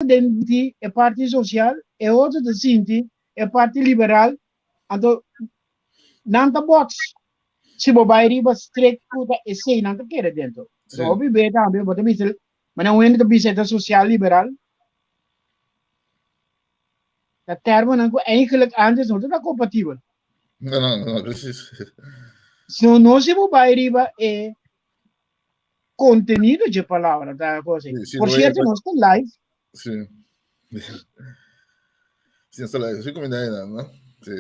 Den di e parti social, e otro ta sinti e parti liberal, anto nan ta bots. Si bo bai riba strict ku ta esei nan ta kere dentro. Sí. Hopi be tambe bo ta bisa, manera un hende ta bisa e ta social liberal, ta termonan ku eigenlijk antes no ta kompatibel. No, no, no, precies. So no si bo bai riba e contenido dje palabra ta cosa. Sí, sí, Por no, cierto, nos ta live. Sí. Sí, nos ta live. Sí, comida ahí, no? Sí.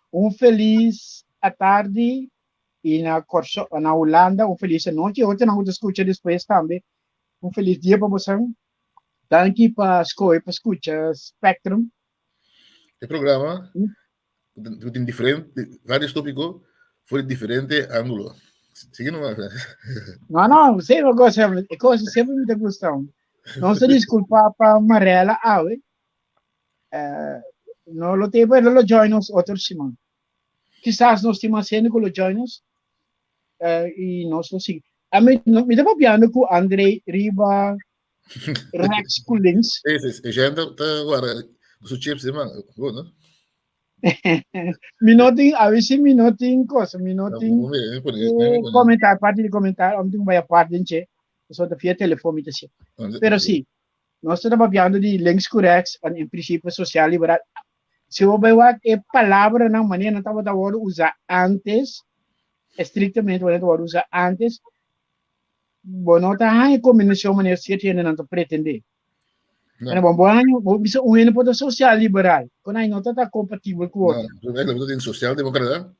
Un feliz atardi y na Corso, na Holanda un feliz anochi. Otro nan ta escucha después tambe. Un feliz dia pa bosan. Danki pa scoge pa scucha Spectrum. E programa ku tin diferente, varios tópiko for di diferente ángulo. Sigui nomás. No, no, sempre gosto, e cosa sempre me gusta. Nos ta disculpa pa Marella awe. Eh, no lo te, pero lo join nos otro siman. Quizás nos tin mas hende ku lo join nos. Eh, y nos lo sigui. A mi, no, mi ta papiando ku André riba rechts ku links. Sí, sí, sí. Gente ta guarda su chips, man. Bueno. Mi no tin, a ver si mi no tin cosa, mi no tin comentar, parte di comentar, om tin vaya parte che, so ta via telefon mi ta si. Pero sí, nos ta papiando di links ku rechts, en in principio social liberal. Si bo bai wak e palabranan manera nan tabata wòrdu usa antes, estrictamente manera ta wòrdu usa antes, bo no ta haña kombinashon manera sierto hendenan ta pretendé. No. Pero bon, bo haña, bo bisa un hende por ta social liberal, kon ai no ta ta kompatibel ku No, otro. eigenlijk bo ta tin sociaaldemocrata,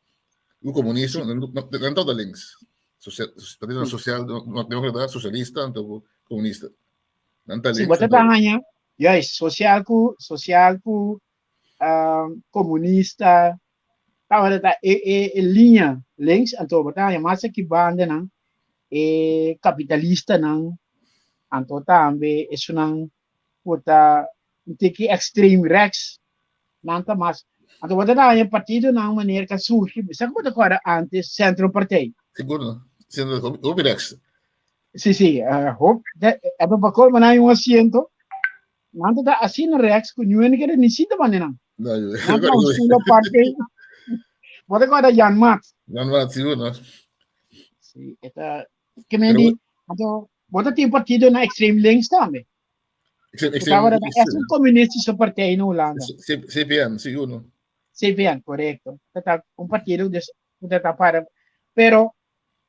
ku komunismo, nan nan ta links. Social, ta tin sociaaldemocrata, socialista, anto ku komunista. Nan ta Si links. bo ta ta haña, juist, social ku, social ku komunista, tabata ta e e e liña links, anto bo ta haña mas aki bandanan e kapitalistanan, anto tambe esunnan ku ta un tiki extreme rechts, nan ta mas, anto bo ta haña partidonan manera ku a surgi, sa ku bo ta kòrda antes Centrum Partij? Sigur no, Centrum hopi rechts. Si si, hopi, e pa colmo nan hay un asiento. Nan ta ta asina rechts ku niun hende kere ni sinta banda nan. No, yo. Nan ta un stoel aparte. Bo ta kòrda Jan Maat? Jan Maat, sigur no. Si, e ta ke men di, anto bo ta tin partido na extreme links tambe. Extreme Tabata ta es un komunistische partij na Hulanda. CPN, sigur no. CPN, korekto. Ta ta un partido des ku ta ta para. Pero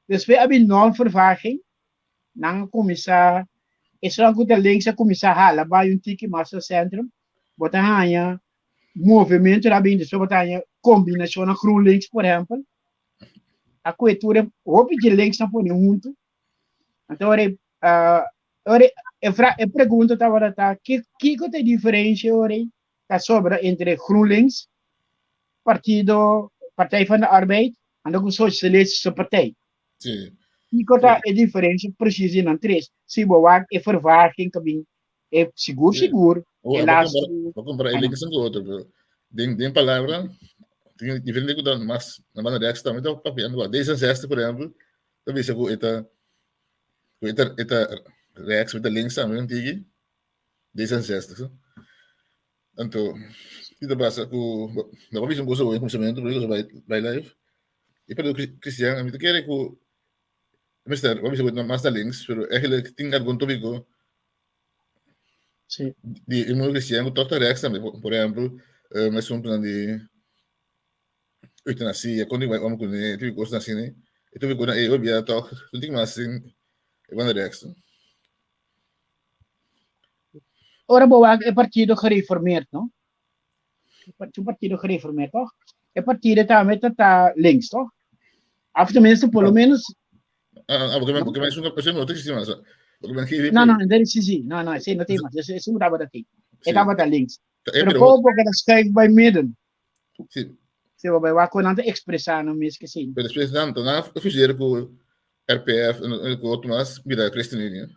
despues a bin normvervaging Nan a kuminsá, esnan ku ta links a kuminsá hala bai un tiki mas na sentrum, bo ta haña movementu ta bin, despues bo ta haña kombinashonnan GroenLinks por ehèmpel, a kue tur e hopi dje linksnan pone huntu. Anto ora e ora e fra e pregunta tabata ta ki kiko ta e diferensia ora ei ta sobra entre GroenLinks, partido Partij van de Arbeid, anto ku Sosialistische Partij. Sí. Kiko ta e diferensia precies di nan tres? Si bo wak e vervaging ka bin e sigur Sí. sigur Oh, e bo laatste compara, bo compara e links ku otro, pero den, den palabra, tin diferente ku ta mas na banda rechts tambe ta papiando. D66, por ehempel, ta bisa ku e ta ku e ta e ta rechts, e ta links tambe un tiki. D66, so. Anto, ki ta pasa ku no pa bisa un cosa hoy en kuminsamentu, pero cosa bai bai live. E partido cristian, mi ta kere ku mester, bo bisa ku mas na links, pero eigenlijk tin algun tópiko Sí. di e mundo cristian ku tok ta rechts tambe. Por ehempel, um, asuntunan di eutanasia, kon di bai om kuné, tipo kosnan asina. E tópikonan ei hopi bia tok, no tin mas den e banda rechts. Ora bo wak e partido gereformeerd, no? Un partido gereformeerd, toch? E partido tambe ta ta links, toch? Of tenminste, por lo menos... Ah, ah, porque men, porque men es un, es un otro sistema, porque men GVP. No, no, sí, sí, sí, no, no, sí, no tem mas, es un tabata aqui. E tabata links. Pero Pero como porque ta schuif bij midden. Sí. Sí, bo bai wak kon nan ta expresa nan mes que sí. Pero después nan, nan fuseer ku RPF en ku otro mas, mira ChristenUnie.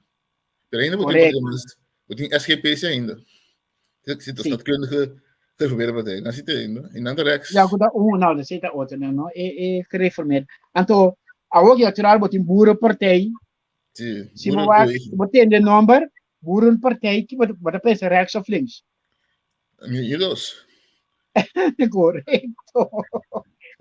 Pero ainda bo tin Correcto. mas, bo tin SGP ainda. Si ta Sí. staatkundige gereformeerde partij, nan zit ainda. En dan de rechts. Ja, ku ta un, nou, dat zit otro, no, no, e, e gereformeerd. Anto, awor ki natural bo tin boerenpartij, Sí, si bo wak, boerenbeweging. bo tende nomber, Boerenpartij, ki bo ta pensa rechts of links? Ni dos. Correcto.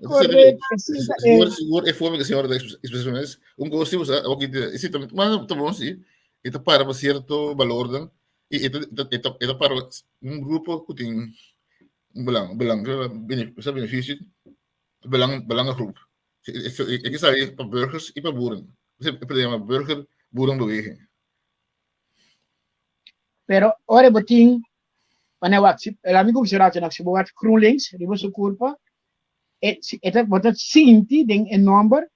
Correcto. Sigur, sigur, e forma que señora expressou es un gosto usa, o que esse também, mas tá bom sim. Eta para pa cierto valor dan e eta eta eta para un grupo que tem un belang, belang, beneficio, benefício, belang, belangengroep. Ik sabi pa burgers e pa boeren. Se llama burger boerenbeweging. Pero ora bo tin wanneer wak si el amigo observatie nak si bo wak GroenLinks riba su kurpa e si e ta bo ta sinti den e nomber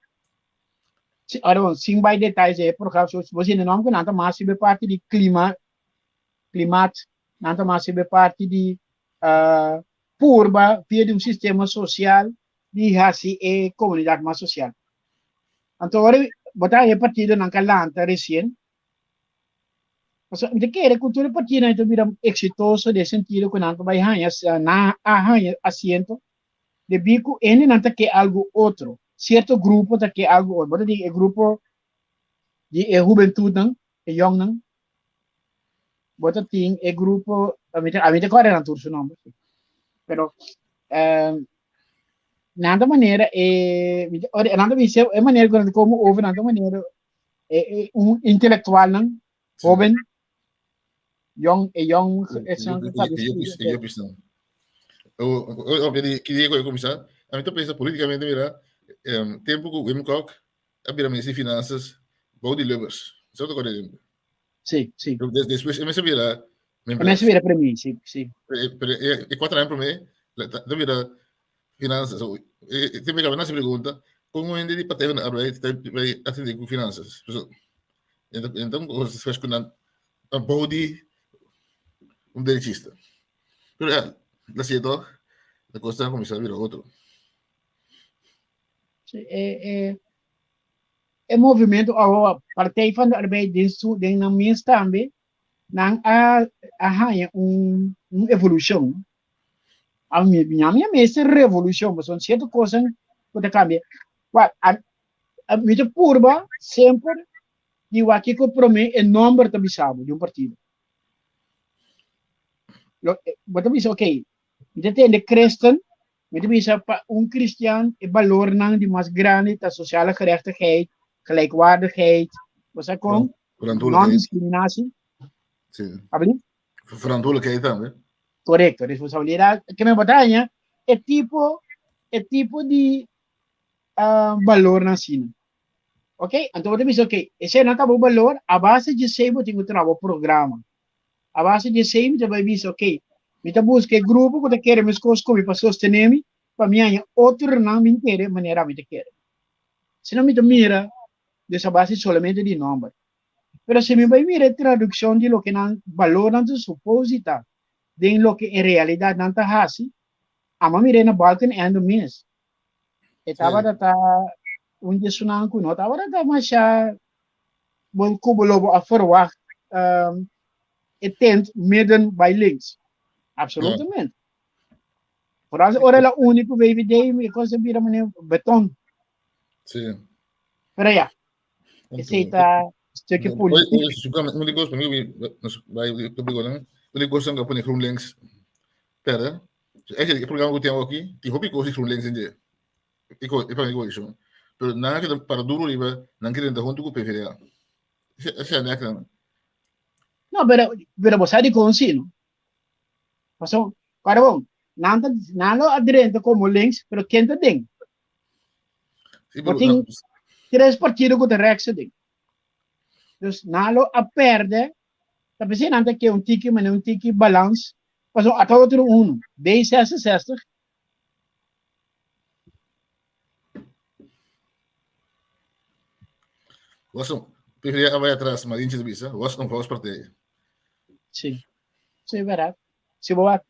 si ora bon sin bai detalles e programma so bo sinti e nomber ku nan ta mas riba e parti di klima klimaat nan ta mas riba e parti di purba via di un sistema sosial di hasi e komunidat mas sosial. Anto ora bo ta haña e partidonan ka lanta resien Pasobra mi ta kere ku tur e partidonan ta bira eksitoso den sentido ku nan ta bai haña nan a haña asiento debí ku hendenan ta ke algu otro, sierto grupo ta ke algu otro. Bo ta di e grupo di e hubentutnan, e yòngnan, bo ta tin e grupo, ami ta ami ta kòrda nan tur su nòmber si, pero nan ta manera e nan ta bisa e manera ku nan ta komo over nan ta manera e, e, un intelectualnan, Sí. joven, jong, e jong, esnan ku sabi Eu studia. eu penso. Eu eu eu queria que eu começar. A mim pensa politicamente mira, tempo que Wim Kok a bira ministro de finanças, bou di Lubbers. Sabe o que eu Sí, sí. Despues e mester bira E mester bira premier, sí, sí. Pero e cuatro aña prome, ta bira finanzas. So, e te me cabe pregunta, como hende di Partij van de Arbeid ta bay atende cu finanzas? So, enton, despues cu nan bou di un derechista. Pero ja, la sigue toch, la cosa cuminsa bira otro. Sí, e, e, e movimento awo Partij van de Arbeid den su den nan mes tambe nan a a haña un un evolucion. A mi mi a mester revolucion pasobra cierto cosnan cu ta cambia. Wak a a mi ta purba semper di wak kico prome e nomber ta bisa bo di un partido. Lo bo ta bisa okay mi ta tende Christen Mi ta bisa pa un cristian e balornan di mas grandi ta sociale gerechtigheid, gelijkwaardigheid, bo sa con? Verantwoordelijkheid. Non-discriminatie. Sí. Abli? Verantwoordelijkheid tambe. Correcto, responsabilidad. Ke men bota haña e tipo, e tipo di uh, balornan asina. Ok, anto bo ta bisa, ok, esei nan ta bo balor, a base di esei bo tin ku traha bo programa. A base di esei mi ta bai bisa, ok, mi ta buska e grupo ku ta kere meskos ku mi pa sostené mi, pa mi haña otronan bin kere manera mi ta kere. Si no mi ta mira des a base solamente di nòmber. Pero si mi bai mira e tradukshon di loke nan balornan ta suposita den loke en realidat nan ta hasi, amo a mir'é na Balkenende mes. E tabata ta un di esunnan ku no tabata ta masha bo ku bo lo bo a verwacht um, e tent midden bij links. Absolutamente. Vooral ora la único VVD, mi cosa bira meneer beton. Sí. Pero ja, esei ta stukje politiek. Un di cos, un di cos que pone GroenLinks perde. Eigenlijk, het programma que tengo aqui, tem hopi cos di GroenLinks in de. Ik ik pa mi coalition. Pero nan a para duro riba, nan quieren junto cu PvdA. Ese es nek No, pero pero bo sa di con sí, no? Paso, para bon, nan ta nan lo adrenta como links, pero ken ta den? Sí, Bo pero tin tres partido cu ta rechts den. Dus nan lo a perde, ta pensei nan ta ke un tiki, mane un tiki balans. Paso ata otro uno, D66. Was een, PvdA vai atrás, maar eentje bisa, was een volkspartij. Sí. Sí, verdad. Si bo wak,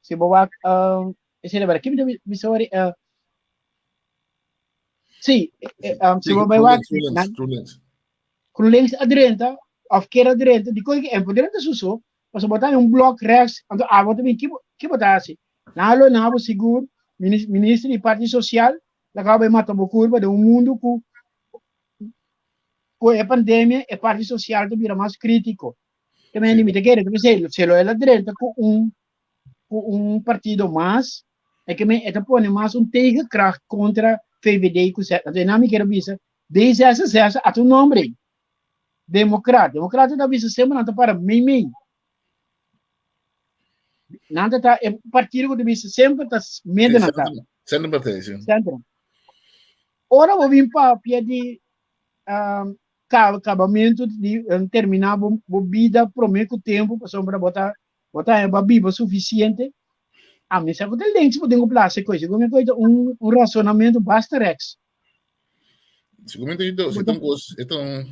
si bo wak, um, esei ta verdad. Kimi ta bisa wari, uh, sí, eh, um, si bo bai wak, GroenLinks, nan, GroenLinks. GroenLinks a drenta, of kier a drenta, di kon en por drenta suso, pasobra bo ta un blok rechts, anto abo ta bin, ki bo, ki bo ta hasi? Nan a lo na bo sigur, minister di parti social, la bai mata bo kurpa den un mundu ku ku e pandemia e parti social ta bira mas kritiko. Ke men mi ta kere, se, se lo el a drenta ku un ku un partido mas, e ke men e ta pone mas un tegenkracht kontra VVD ku Z. Anto e mi kere bisa, D66 at un nombre. Democraat. Democraat ta bisa semper nan ta para mei mei. Nan ta e partido ku ta bisa semper ta midden nan ta. Centrum partij, si. Centrum. Ora bo bin papia di um, kabamentu di um, terminá bo, bo bida promé ku tempu, pasobra bo ta bo ta ba biba sufisiente. A mi sa ku ta links bo tin ku plasa koi. Segun mi koi ta un, un rasonamentu basta rechts. Seguramente ito, si un kos, ito un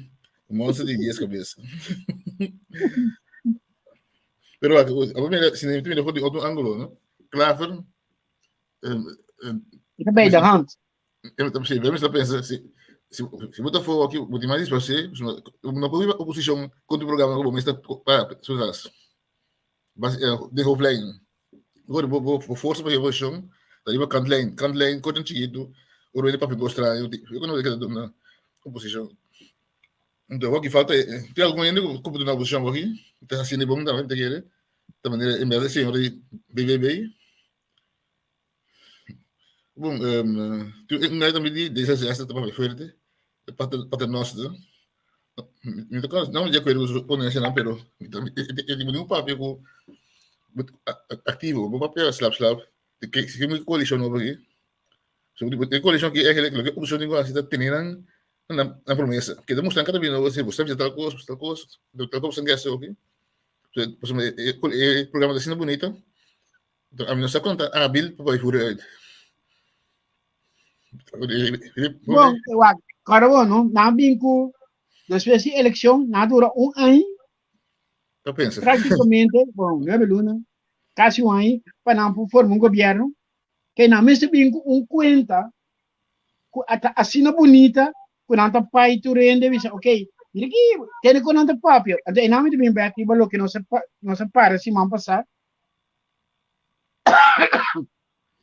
monster di 10 cabeza. Pero a mira, si ne mira for di otro ángulo, no? Klaver, Ita bij de hand. Si, mi ta pensa, si, si, si bo ta for aki, bo tin mas disparse, no por riba oposishon kontra programa ku bo mester pa suas. Bas, de hoofdlijn. Bo, bo, bo, bo forsa pa oposishon, ta riba kantlijn, kantlijn, korte chikitu, ora wende papia kos straño, yo ku no keda duna oposishon. Entonces, waki falta, tin algun hende ku por duna oposishon waki, ta hasiendo bon tambe, mi ta kere, ta manera en bes di señor di BBB, Bon, um, tu un tambe di D66 ta papia fuerte, paternoster. Mi ta no de acuerdo cu su ponencia nan, pero mi ta e tipo un papia cu activo, bo papia slap slap. Que si mi coalición nobo aquí. So e coalición aquí eigenlijk lo que oposición tin cu haci ta tene nan nan promesa. Que ta mustra nan cada bia nobo si bo sta bisa tal cos, tal cos, tal cos bo sta haci. So e programa ta asina bunita. Ami no sa kon ta abil pa bai fura uit. Bon, wak, kòrda bo, no? Nan bin ku despues di elekshon, nan a dura un aña. Ta pensa. Práktikamente, bon, nuebe luna, kasi un aña, pa nan por forma un gobièrnu. Ke nan mester bin ku un kuenta ku a ta asina bunita ku nan ta pai tur hende bisa, ok, mira ki, tene ku nan ta papia. Anto e nan mi ta bin bèk riba loke nos a nos a para siman pasá.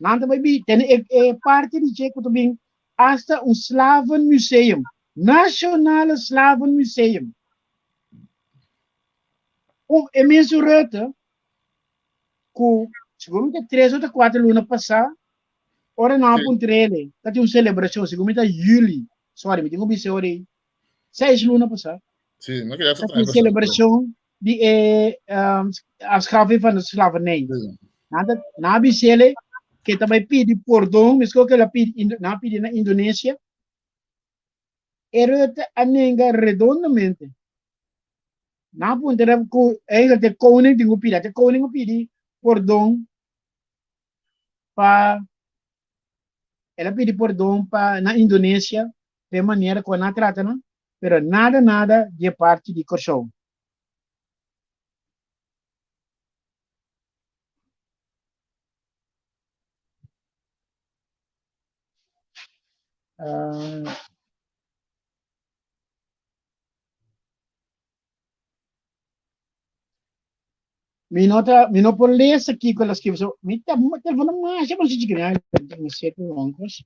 Nan ta bai bi tene e, e parte di dje ku ta bin hasta un slavenmuseum, Nationale Slavenmuseum. Un e mesun Rutte ku segun mi ta tres o ta kuater luna pasá, ora nan a puntr'ele, ta tin un selebrashon, segun mi ta juli, sorry mi tin ku bisa ora ei, seis luna pasá. Sí, no quería Ta tin selebrashon di e um, afschaffing van de slavernij. Nan ta nan a bisele ke ta bai pidi pordon, miskon ke la pidi nan a pidi na Indonesia. E Rutte a nenga redondamente. Nan a puntra ku eigenlijk de koning tin ku pidi, de koning a pidi pordon pa el a pidi pordon pa na Indonesia pa e manera ku nan a trata nan, pero nada nada di e parti di Kòrsou. Uh, mi no ta, mi no por lesa kiko el a skibi. So, mi ta, mi telefono masha masha chikitu. Mi sete onkos.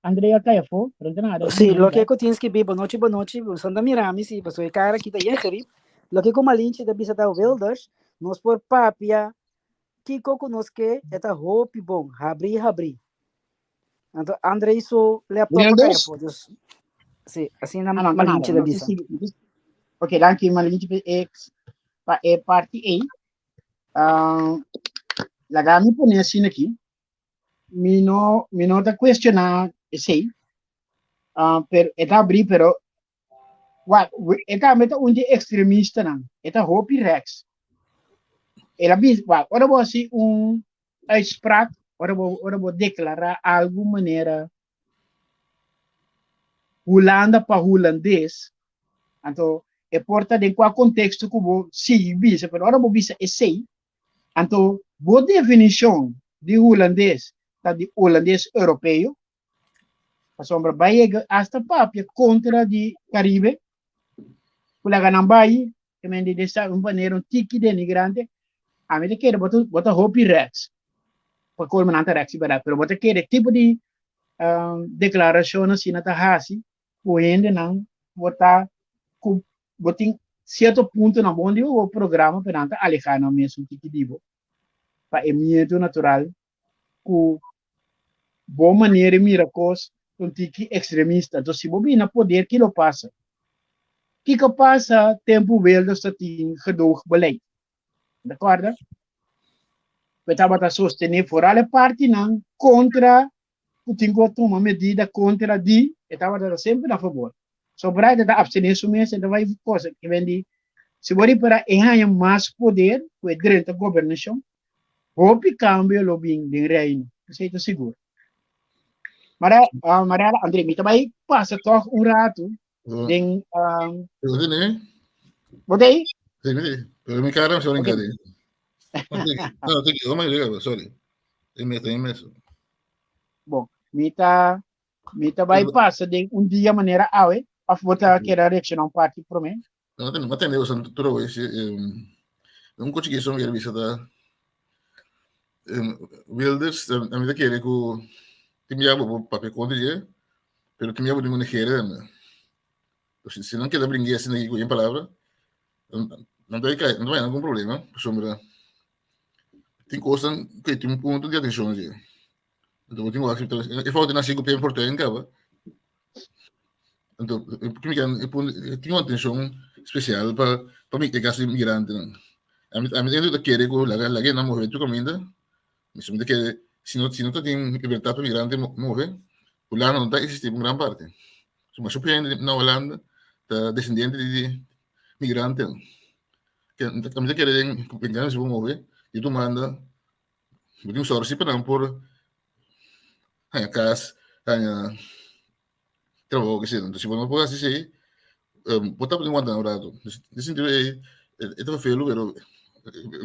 Andrea kaya afó, pero no ta nada. Sí, loke ku tin skibí, bonochi, bonochi, boso ta mira mi, sí, pasobra e kara aki ta yen gerip. Loke ku Malinche ta bisa ta Wilders, nos por papia kiko ku nos ke, e ta hopi bon, habrí, habrí. Anto Andrei su laptop a kaya Wilders? afó, dus, sí, asina Ah, no, no ta nada. Malinche ta No ta bisa. sigui. Ok, danki Malinche pa e, pa e parti ei. Ah, laga mi pone asina aki. Mi no, mi no ta cuestiona esey, uh, pero e ta abri, pero wa, e tambe ta un di extremistanan, e ta hopi rechts. El a bis, wa, ora bo hasi un uitspraak, ora bo, ora bo declara algo manera Hulanda pa hulandes, anto e por ta den cua contexto cu bo sigui bisa, pero ora bo bisa esey, Anto bo definishon di hulandes ta di hulandes europeo, pasobra bai yega asta papia kontra di Karibe, ku laga nan bai, ke men di desa un manera un tiki denigrante, ami ta kere bo ta bo ta hopi rèks, pa kolmo nan ta rèks di bèrdat, pero bo ta kere tipo di deklarashon asina ta hasi ku hendenan bo ta ku bo tin. Cierto puntonan bon di bo programa pero nan ta aleha nan mes un tiki di bo pa e miedo natural cu bo manera di mira cos ta un tiki extremista. Entonces si bo bini na poder ki lo pasa? Kiko pasa tempo Wilders ta tin gedoogbeleid? Bo ta corda? Bo tabata sostene foral e partinan contra ku tin ku tuma medida kontra di, e tabata semper na fabor. Sobra e ta abstené su mes, e ta bai cosa ke ben di, si bo ripara e haña mas poder ku e drenta gobernashon, hopi kambio lo bin den reino, esei ta sigur. Mara, uh, Mariela, André, mi ta bai pasa tòg un ratu den... Um, Bo ta ei? Sí, mi Pero mi cara me okay. No, no, sorry. Bon, mi ta mi ta bai pasa den un dia manera awe of bo ta kere reacciona un parti prome? No, no, no tende usan tro ese un coche que son bisa ta Wilders a mi ta kere ku tin bia bo papia kontra dje pero tin bia bo tin ku negere tambe. Si nan keda bringa asina ku yen palabra nan ta kai nan ta haña algun problema pasobra tin kosnan ku tin un punto di atenshon dje. Anto bo tin ku wak e fout nan hasi ku Pim Fortuyn kaba. Anto tin un atenshon spesial pa pa e kas di migrantenan. Ami ami ta kere ku laga laga nan move tur kaminda. Mi ta kere si no si no ta tin libertat pa migrante move, Hulanda no ta eksistí pa un gran parti. So masha hende na Hulanda ta desendiente di migrantenan. Ami ta kere den migrantenan si por move di otro banda bo tin sòru si pa nan por haña kas, haña trabou ke sera. Si bo no por hasi esei, bo ta wanta un ratu. Den sentido ei e ta felu pero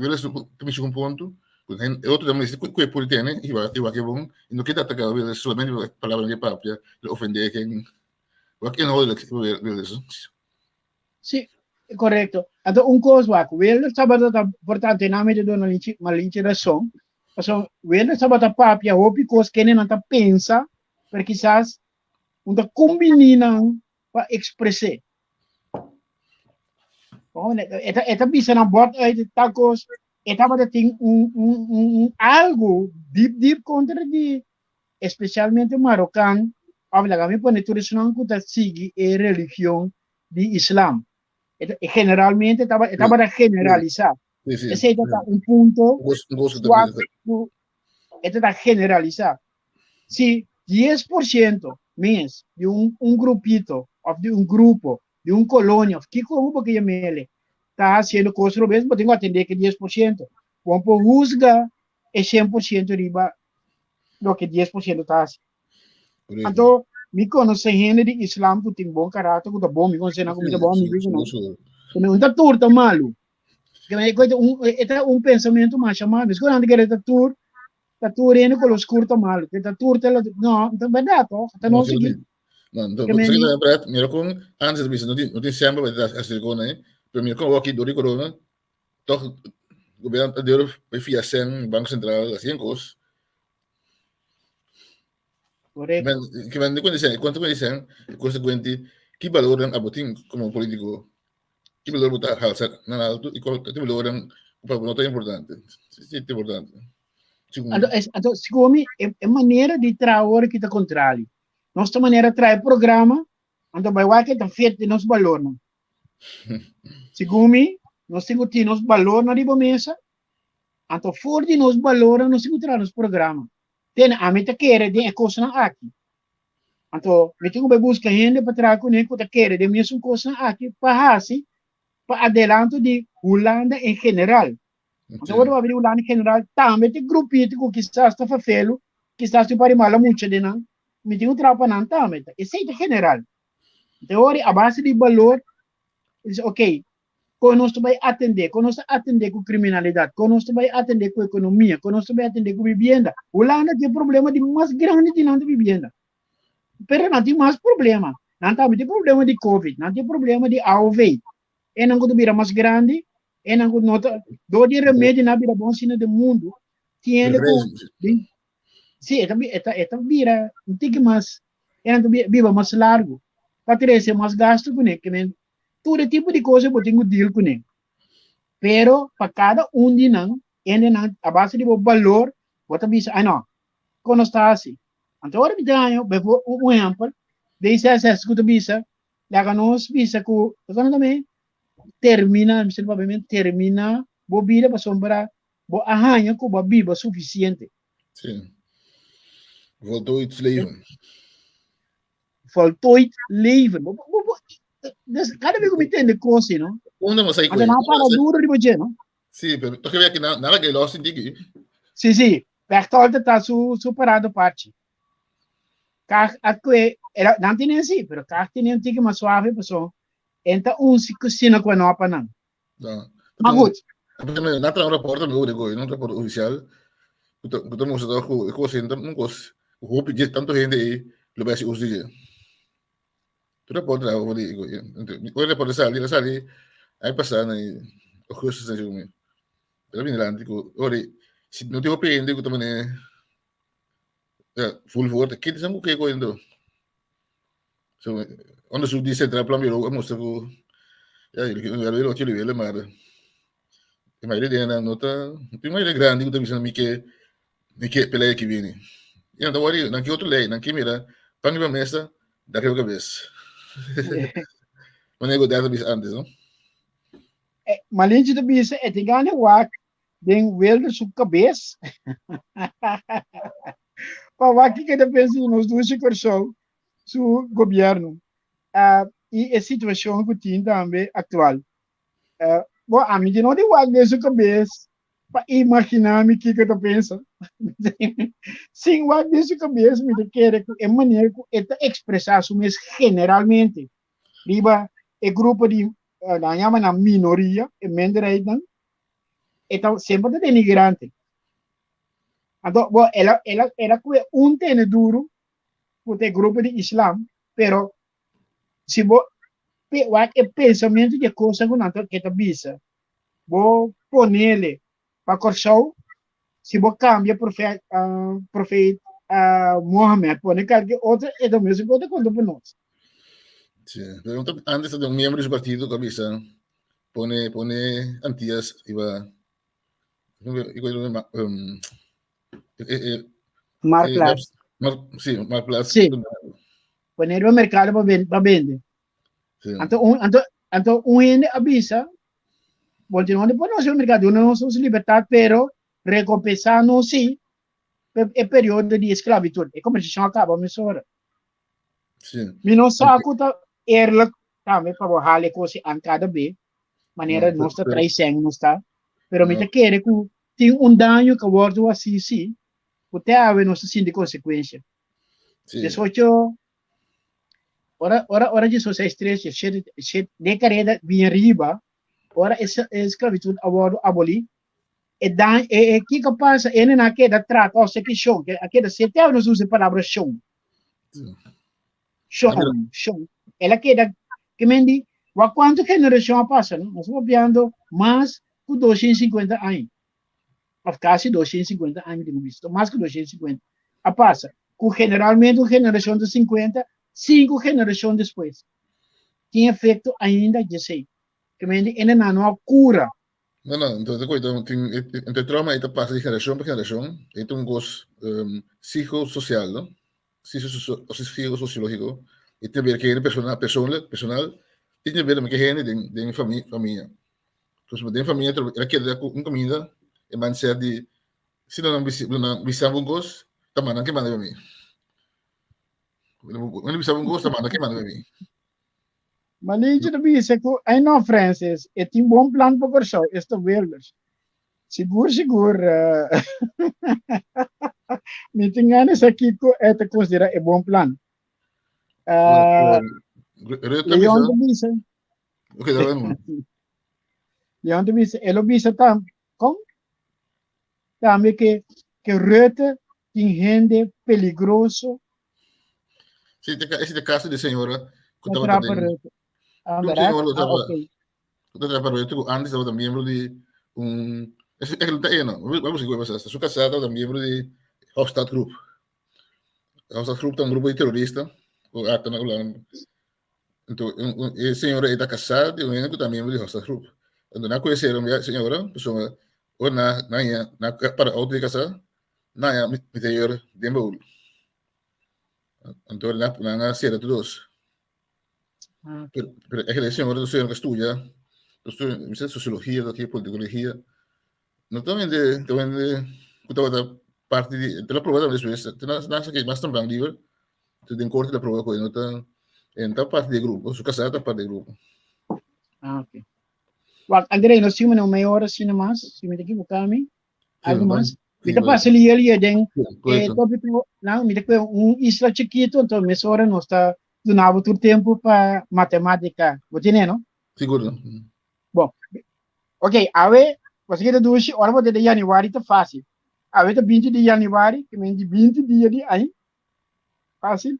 Wilders ta mishi ku un punto ku e otro ta mester ku e por tene i wak e bon i no keda ataka Wilders solamente pa palabranan ke papia lo ofende ken wak inhoudelijk Wilders. Sí, korekto. Anto un kos wak, Wilders tabata ta importante nan mi ta duna Malinchi, Malinchi rason. Pasobra Wilders tabata papia hopi kos kende nan ta pensa, pero kisas un ta kumbiní nan pa ekspres'é. E ta, e ta bisa nan bòt uit tal kos, e tabata tin un, un, un, un algu diep diep kontra di espesialmente marokan, òf laga mi pone tur esnan ku ta sigui e religion di islam. E ta, generalmente taba, e tabata generalisá. Sí, sí. Esei ta ta un punto Un kos, un kos ku ta swak bisa. ku e ta ta generalisá. Si 10% mes di un, un grupito òf di un grupo, di un kolonia òf kiko bo ke yam'ele ta hasiendo kos robes, bo tin ku atendé ku e 10%. Bo no por husga e 100% riba loke 10% ta hasi. Anto, mi konosé hende di islam ku tin bon karakter, ku ta bon, mi konosé nan ku mi ta bon amigu ku nan. Pero no ta tur ta malu. E ta un pensamentu masha malu. Mesku nan ta kere ta tur, ta tur hende kolor skur ta malu. Ta tur ta, no, ta bèrdat to. Ta no sigui. No, no, no, mira kon antes bisa no tin no tin semper pa ta kon ei, pero mira kon awor dor di corona toch gobierno ta durf fia sen Banco Central así kos. Correcto. Que men cuando dicen, cuánto cuando dicen, consecuente, ki valor dan abotin como político? Ki valor bota alzar nan alto y cuál ki valor dan pa no ta importante? Sí, sí, importante. Anto, es, anto, segun mi, e, e manera di traha ora ki ta contrali. Nos ta manera traha programa, anto bai wak ta fit di nos balornan. Segun mi, nos tin ku tin nos balornan riba mesa, anto for di nos balornan nos tin ku traha nos programa. Tene, ami ta kere den e kosnan aki. Anto, mi tin ku bai buska hende pa traha kuné ku ta kere den mesun kosnan aki pa hasi pa adelanto di Hulanda en general. Anto, ora bo papia di Hulanda en general, tambe tin grupito ku kisas ta fafelu, kisas tin un par di mala mucha den nan. Mi tin ku traha pa nan tambe. Esei ta general. Anto, ora a base di balor, mi bisa, ok, Kon nos ta bai atendé? Kon nos ta atendé ku kriminalidat? Kon nos ta bai atendé ku ekonomia? Kon nos ta bai atendé ku bibienda? Hulanda tin e problema di mas grandi di nan ta bibienda. Pero nan tin mas problema. Nan tambe tin problema di covid, nan tin problema di AOV. Enan ku ta bira mas grandi, enan ku no ta, dor di remedio nan a bira bon asina den mundu, tin hende ku Sí, e ta, e ta, e ta bira un tiki mas, e ta biba mas largo. Ta trece mas gasto kuné, ke men. Tur e tipo di kos bo tin ku deal kuné. Pero pa kada un di nan, hendenan a base di bo balor, bo ta bisa, ai no, kon nos ta hasi? Anto ora mi ta haña, un ehèmpel, D66 ku ta bisa, laga nos bisa ku, kiko nan ta termina, mi papia men, termina bo bida pasobra bo a haña ku bo a biba sufisiente. Sí. Voltooid leven. Voltooid leven. Bo, bo, bo, dus cada vez que me tende cosas, no? Una mas aí Ante não para duro riba dje, no? Sí, pero toch weer na nada que los digi. Sí, sí. Pechtold ta su su parado parche. Kag a kue era nan tiene sí, pero kag tiene un tiki mas suave paso enta un si kusina ku no pa nan. No. Maar goed. Na tra un rapport tambe ore gooi, un rapport oficial. Ku ta mostra toch ku e kos enta un kos hopi je tanto hende ei lo bai hasi uso di dje. Tu rapport tra over di ore rapport sali, a sali aña pasá na augustus na mi. Pero bini lanti ku ore si no tin hopi hende ku ta mane full voor, kende sa ku ke koe ento. So, onderzoek di Centraal Planbureau a mustra ku ja, jullie willen wat jullie willen, maar de mayoria di nan no ta, tin mayoria grandi ku ta bisa mi ke mi ke pelea ki bini. Ja, dan worry, nan ke otro lei, nan ke mira pan riba mesa, dak riba kabes. Manera ku Dad a bisa antes, no? Eh, Malinche ta bisa, e tin gana wak den Wilders su kabes. Pa wak kiko e ta pensa di nos dushi Kòrsou su gobièrnu uh, i e situashon ku tin tambe aktual. Uh, bo, ami di no di wak den su kabes pa imaginá mi kiko ta pensa. Sin wak den su kabes mi ta kere ku e manera ku e ta ekspresá su mes generalmente riba e grupo di uh, nan yama nan minoria, e minderheidnan, e ta semper ta denigrante. Anto, bo, el a, el a, el a kue un tene duru ku ta e grupo di islam, pero si bo pe, wak e pensamentu di e kosnan ku nan ta ke ta bisa, bo ponele pa Kòrsou, si bo kambia profet, uh, profet uh, Mohammed, pone kalke otro, e ta mesun kos ta konta pa nos. Sí, pero antes un miembro di su partido ku a bisa pone pone Antillas iba um, eh, eh, Marktplaats. Mar, sí, Marktplaats. Sí. Pone riba mercado pa ven, pa vende. Sí. Anto un anto anto un hende a bisa, bon tin hende pone nos riba mercado, duna nos nos libertad, pero recompensá nos sí pe e periodo di esclavitud. E conversacion a caba mesora. Sí. Mi no sa ku ta eerlijk tambe pa bo hala e kos aan kada be, manera No, nos ta pero- trae sèn nos ta, pero mi No. ta kere ku tin un daño ku a wòrdu hasi sí, ku te awe nos ta sinti konsekuensia. Sí. 18, ora, ora, ora 16, 13, 7, 7, de kareda bien riba, ora e, e esclavitud a wòrdu abolí, e dan, e, e kiko pasa, e na keda trata, o sea ki shon, a keda sete awe nos usa e palabra shon. Shon, shon. El a keda, ke men di, wak kuantu generashon a pasa, no? Nos ta papiando mas ku 250 aña. Of kasi 250 aña, mi tin ku bisa, mas ku 250 a pasa. Ku generalmente un generashon ta 50, sinku generashon despues. Tin efekto ainda djesei. Ke men di, ene nan no a kura. No, no, entonces te tin, entre trauma e ta pasa di generashon pa generashon, e ta un kos um, psicosocial, no? Psicosociológico, e tin ver ke persona, persoonlijk, personal, tin que ver met hende den, den familia, familia. Dus den familia era keda ku un kaminda e mindset di si no nan nan bisa un kos, ta manda ke manda mi. Nan bisa un kos, ta manda ke manda mi. Malinche ta bisa ku ai no Francis, e tin bon plan pa Kòrsou, esta Wilders. Sigur sigur uh, mi tin gana sa kiko e ta konsiderá e bon plan. Uh, Leon ta bisa. Okay, dale, man. Leon ta bisa, e lo bisa tam, kon? Tambe ke ke Rutte tin hende peligroso. Sí, te, ese te caso de señora que estaba Rutte. Ah, verdad? Ah, okay. Ku ta trapa Rutte ku antes tabata miembro di un es es ta e no, vamos a pasa. Su casá tabata miembro di Hofstad Groep. Hofstad Groep ta un grupo di terorista ku acta na Hulanda. Anto e señora ei ta kasá di un hende ku ta miembro di Hòfstad Groep. Anto nan konosé e señora pasobra ora nan nan haña nan para outo di kasá nan haña mitrayor den baul. Anto nan nan a sera tur dos. Pero pero e señora ta un señora ku a studia ta studia mi sa sosiologia òf politikologia. No ta hende ta hende ku tabata parti di el a proba tambe despues te nan nan sa ke mas tempran liber te den korte el a proba ku e no ta e no ta parti di e grupo su kasá ta parti di e grupo. Ah ok. Wak André nos tin un meia ora asina mas si mi ta ekiboká mi. Algo mas? Mi ta pasa lier lier den e tópiko nan mi ta kue un isla chikitu anto mesora nos ta duna bo tur tempu pa matemátika. Bo tene no? Sigur. Bon, ok, awe, pasobra ki ta dushi, ora bo ta den januari ta fácil. Awe ta 20 di januari, ke men di 20 dia di aña, fácil.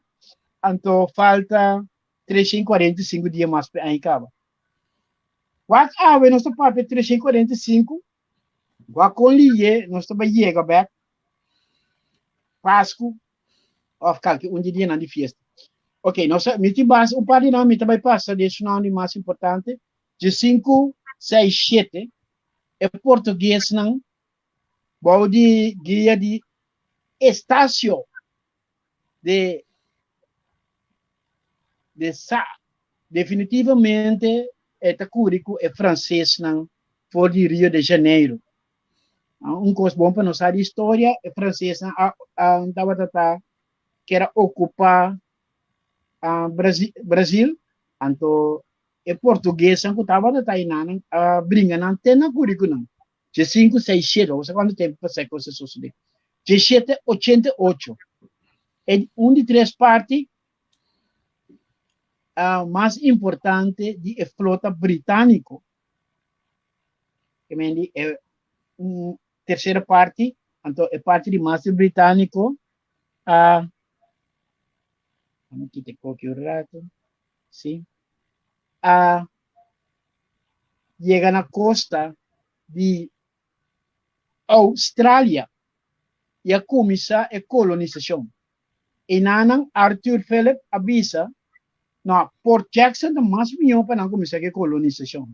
Anto falta 345 dia mas pa e aña kaba. Wak awe nos ta papia 345, wak kon liye nos ta bai yega bek Pasku of kalke un di dianan di fiesta. Ok, nos a, mi tin bas un par di nan, mi ta bai pasa di esunnan di mas importante. Dje sinku, seis, shete, e portuguesnan bou di guia di Estácio de de Sá, definitivamente e ta kuri ku e fransesnan for di Rio de Janeiro. Un kos bon pa nos sa di historia, e fransesnan a a tabata ta kier a okupá Brasil, Brasil, anto e portuguesnan ku tabata ta einan a bringa nan te na kuri ku nan. Dje sinku, seis, shete, bo sa kuantu tempu pasa e kos a sosodé. Dje shete, ochenta i ocho, e un di tres parti mas importante di e flota britániko, ke men di e un tersera parti, anto e parti di mas di britániko a, mi kita e koki un rato, si, a yega na kosta di Australia i a kuminsá e kolonisashon. Enanan Arthur Phillip a bisa, No, Port Jackson ta mas mihó pa nan kuminsá ku e kolonisashon.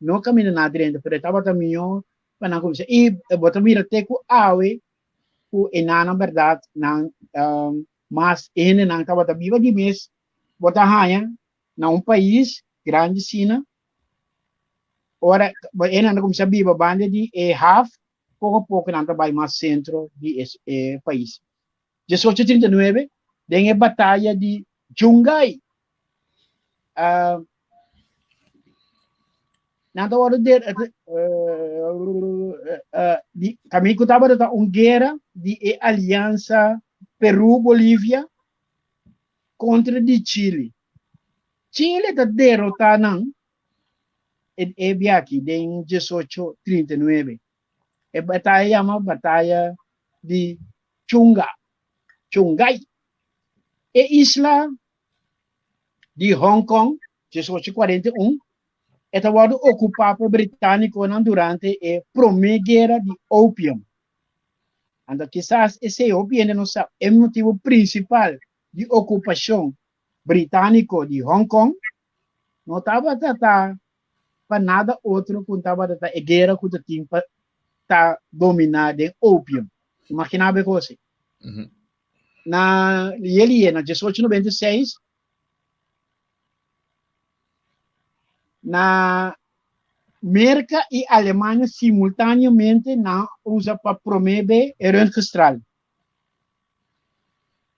No kaminda nada drenta, pero e tabata mihó pa nan kuminsá. I bo ta mira te ku awe ku enanan bèrdat nan mas hendenan tabata biba di mes bo ta haña na un pais grandi asina, ora hendenan ta kuminsá biba banda di e haf, poko poko nan ta bai mas sentro di e pais. 1839, den e bataya di Chungay, nan ta wòrdu der di kaminda ku tabata ta un guera di e aliansa Peru-Bolivia kontra di Chili. Chile ta derotá nan e e biachi den 1839. E bataya yama bataya di Chunga, Chungay. E isla di Hong Kong, 1841, e ta wòrdu okupá pa británikonan durante e Promé Guera di Opium. Anto kisas esei hopi hende no sa, e motibu prinsipal di okupashon britániko di Hong Kong no tabata ta pa nada otro ku tabata ta e guera ku ta tin pa ta dominá den opium. Imaginá bo e kos ei. Na liye liye na 1896 na Merka i Alemania simultáneamente nan usa pa promé be e röntgenstraal.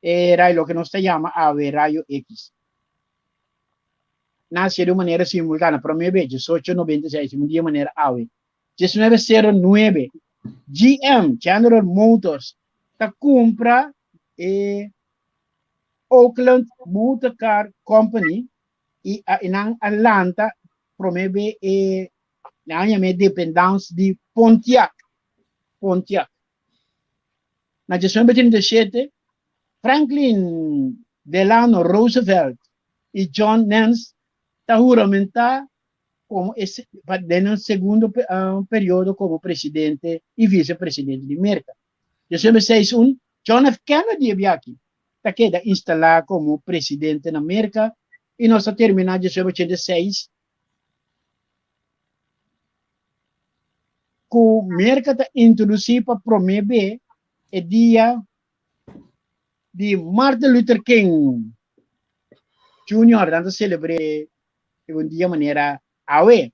E rayo loke nos ta yama awe rayo X. Nan hasié di un manera simultáneo, promé be 1896, un dia manera awe. 1909, GM, General Motors, ta kumpra e Oakland Motor Car Company i a i nan a lanta promé be e nan a yama e dependance di Pontiac, Pontiac. Na 1937, Franklin Delano Roosevelt i John Nance ta huramentá komo e den nan segundo periodo komo presidente i visepresidente di Merka. 1961, John F. Kennedy e biachi ta keda instalá komo presidente na Merka. I nos ta terminá 1986 ku Merka ta introdusí pa promé be e dia di Martin Luther King Junior. Nan ta selebr'é e un dia manera awe.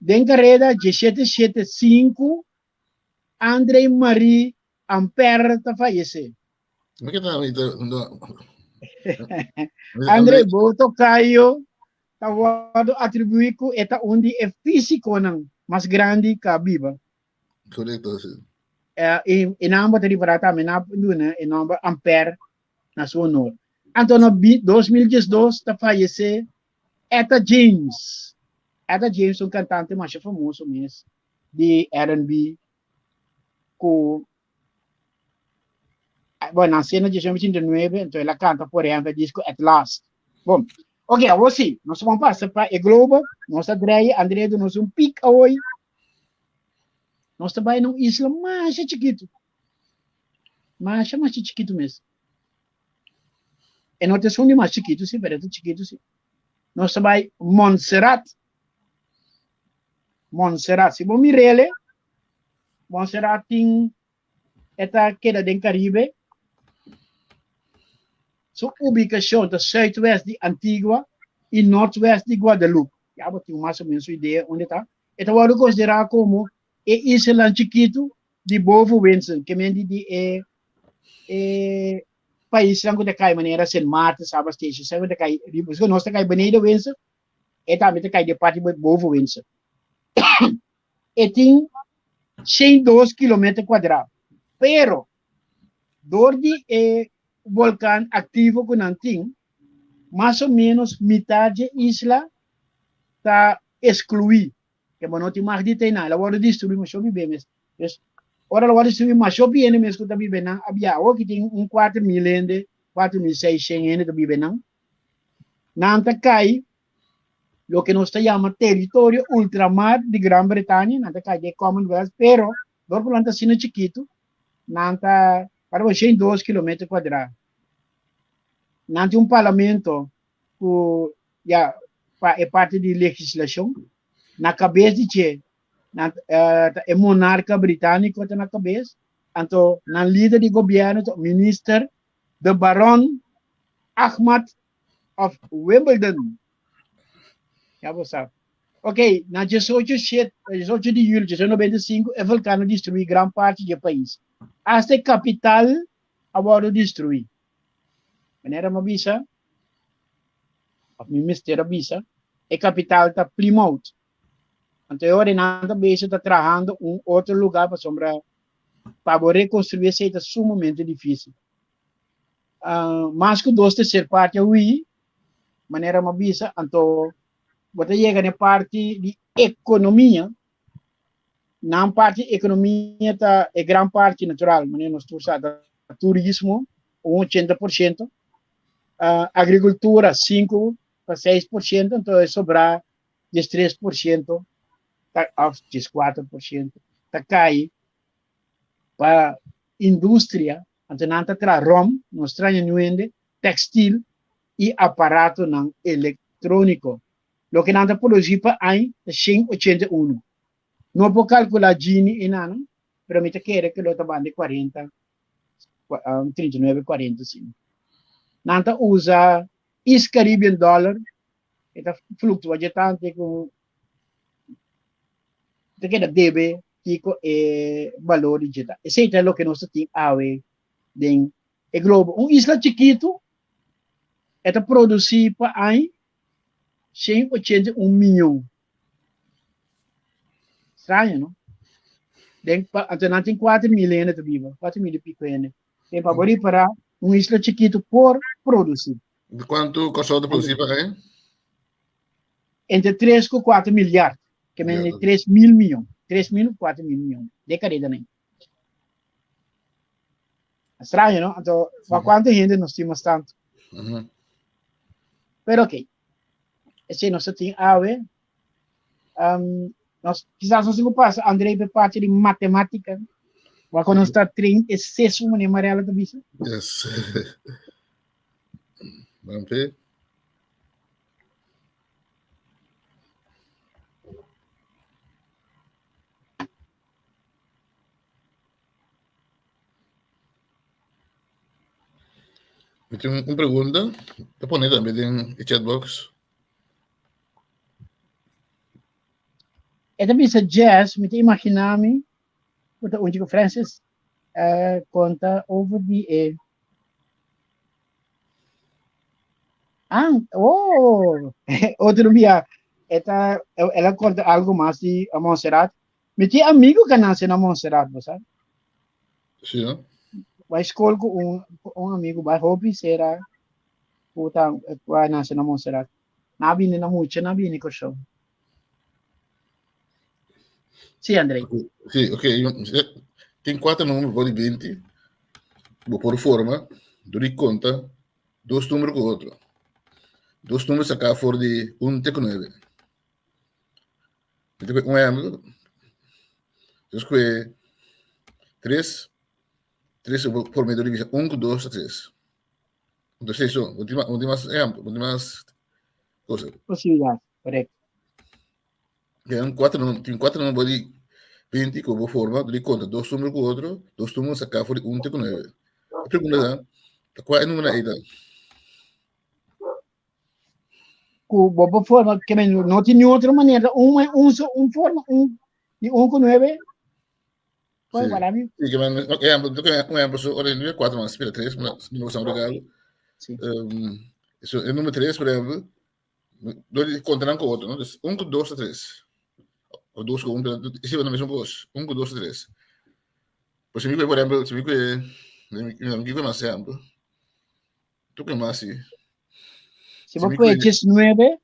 Den kareda 1775 André Marie Ampère ta fayesé. André Botocayo ta wòrdu atribuí ku e ta un di e físikonan mas grandi ku a biba. Korekto, si. E nòmber ta ripará tambe nan a duna e nòmber Ampère na su honor. Anto na 2012 ta fayesé Etta James. Etta James un kantante masha famoso mes di R&B ku bueno, nací na 1989, entonces él canta por ejemplo el disco At Last. Bom, ok, awor sí, nos vamos pasa pa e globo, nos a drei, André do nos un pic hoy. Nos ta bai num isla mais chiquito. Mais, mais chiquito mesmo. E no te son mais chiquito, sí, pero é chiquito, sí. Nos ta bai Montserrat. Montserrat, si bo mirele, Montserrat tin e ta keda den Caribe. Su ubicacion ta zuidwest di Antigua y noordwest di Guadeloupe. Ya bo tin mas o menos un idea unda ta. E ta wordo considera como e islanan chikitu di boven Winsen, ke men di di e e paisnan ku ta kai manera Sint Maarten, Saba Station, sa ku ta kai riba, nos ta kai beneden Winsen, e tambe ta kai di e parti boven Winsen. E tin 102 kilometer kuadrá. Pero, dor di e volkan aktivo ku nan tin, mas o ménos mitar dje isla ta eskluí. Ke bo no tin mag di ta einan. El a wòrdu destruí masha hopi be mes. Pues, ora el a wòrdu destruí masha hopi hende mes ku ta biba einan a biaha. Awor ki tin un 4000 hende, 4600 hende ta biba einan. Nan ta kai loke nos ta yama teritorio ultramar di Gran Bretania, nan ta kai den Commonwealth, pero dor ku nan ta asina chikitu, nan ta para bo 102 kilometer kuadrá. Nan tin un parlamento ku ya pa e parti di legislashon, na kabes di dje nan ta e monarka britaniko ta na kabes, anto nan lider di gobièrnu ta minister de Baron Ahmad of Wimbledon. Ya bo sa. Ok, na 18, 18 di julio 1995, e volcano destruí gran parti di e pais. Hasta e capital a wordo destruí. Manera mi a bisa, of mi mester a bisa, e capital ta Plymouth. Anto e ora nan ta bezig ta trahando un otro lugar pasobra pa bo reconstruí esei ta sumamente difícil. Mas ku dos tercer parti a hui, manera mi a bisa, anto bo ta yega na e parti di ekonomia, nan parti ekonomia ta e gran parti natural, manera nos tur sa, ta turismo, un 80%, agrikultura 5 pa 6%, anto e sobrá 13% ta, òf 14% ta kai pa industria, anto nan ta traha rom, no straña niun hende, tekstil i aparatonan elektróniko. Loke nan ta produsí pa añ ta 181. No por kalkulá Gini enanan, pero mi ta kere ku lo ta banda di 40, 39, 40 asina. Nan ta usa East Caribbean dollar, e ta fluktua dje tantu ku ta keda debe kiko e balor di dje ta. Esei ta loke nos ta tin awe den e globo. Un isla chikitu e ta produsí pa aña 181 mion. Straño, no? Den, pa, anto nan tin 4 mil hende ta biba, 4 mil i piko hende. Den pa bo ripará, un isla chikitu por produsí. Di kuantu Kòrsou ta produsí pa aña? Entre 3 ku 4 milyard, ke men di 3 mil mion, 3 mil ku 4 mil mion, de kareda nan. Straño, no? Anto, pa kuantu hende nos tin mas tantu? Pero ok, esei nos ta tin awe. Nos, kisas nos tin ku pasa, André, pa e parti di matemátika. Wak ku nos ta train e sesu, manera Mariela ta bisa. Yes. Danki. Mi tin un pregunta, ta pone tambe den e chatbox. E ta bisa Jazz, mi ta imagina mi, ku ta un chico Francis konta over di e Ah, oh, otro bia, e ta, el a konta algo mas di Montserrat. Mi tin amigo que nace na Montserrat, bo sabe? Sí, no? Bai school ku un, un amigo, bai hopi sera ku ta ku a nace na Montserrat. Na bini na mucha, na bini Kòrsou. Sí, André. Sí, ok. Tin kuater number por di 20. Bo por forma door di konta dos number ku otro. Dos number saká for di un te ku nuebe. Mi ta un ehempel. Nos kue tres, tres por medio di bisa un ku dos ta tres. Entonces eso, no tin no tin mas ehempel, no tin mas cosa. Posibilidad, correcto. Tin cuatro número, tin cuatro número di 20 ku bo forma di konta dos número ku otro, dos número saká for di un te ku nueve. E pregunta ta, ta kua e número ei ta? Ku bo por forma, ke men no tin ni otro manera, un un so un forma, un di un ku nueve. Pues Sí. para mí, Sí, ke men, ehempel, un ehempel, so ora nueve, cuatro mas, spera tres, mi no usa un regalo. Sí. Um, so, e número tres, por ehempel, Dor di konta nan ku otro, no? Dus un ku dos ta tres. O dos ku un, pero e na mesun kos. Un ku dos ta tres. Pues si mi kue, por ehempel, si mi kue, mi kue mas ehempel. Tu kue mas, si. Si bo kue 19,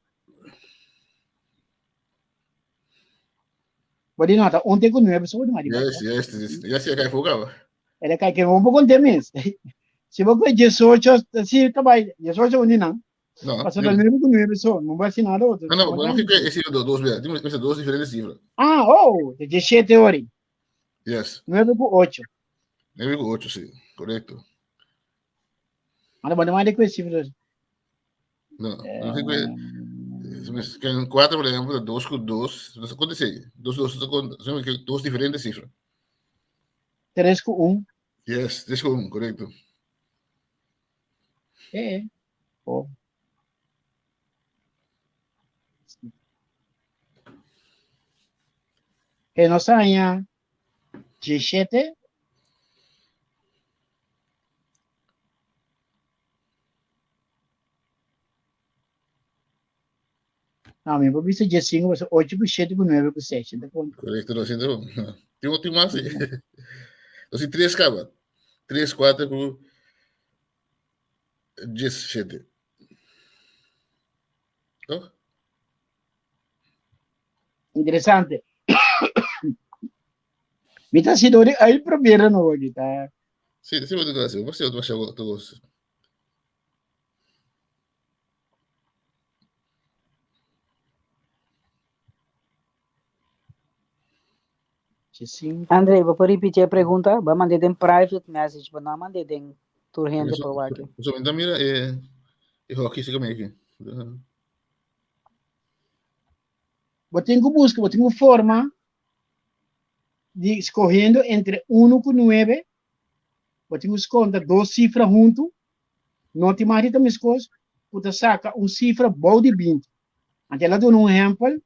bo di nota un te ku nuebe so bo di mas di Yes, yes, yes. Ya si kai foka ba. Ele kai ke un poco te mes. Si bo kue 18, si ta bai 18 un di nan. No, Pasobra ta nuebe ku nuebe so, no bai hasi nada otro. No, no, no kiko e cifra dos bia. Tin mester dos diferente cifra. Ah, oh, de 17 ori. Yes. Nuebe ku ocho. Nuebe ku ocho, si. Korekto. Anda banda mais de que cifra. No, no kiko e ken cuatro, por ejemplo, dos ku dos, no se konta sei. Dos, dos, no se konta. Son dos diferente cifra. Tres ku un. Yes, tres ku un, korekto. Eh, oh. E nos aña 17. No, mi por bisa 15, pasobra 8 ku 7 ku 9 ku 6. Ta konta. Korekto, no sinto. Tin tin mas. Nos tin tres kaba. Tres, kuater ku 17. Toch? Interesante. Mi ta sido di ay probeer no aki ta. Sí, sí, wat ik wil zeggen. Wat was jouw was? André, bo por repiti e pregunta? Bo a mand'é den private message, bo no a mand'é den tur hende por wak. So, mi ta mira e e hockey si kami aki. Bo tin ku buska, bo tin ku forma di skohendo entre uno ku nuebe, bo tin ku skonta dos sifra huntu, no tin mas di ta meskos ku ta saka un sifra bou di 20. Anto el a duna un ehèmpel,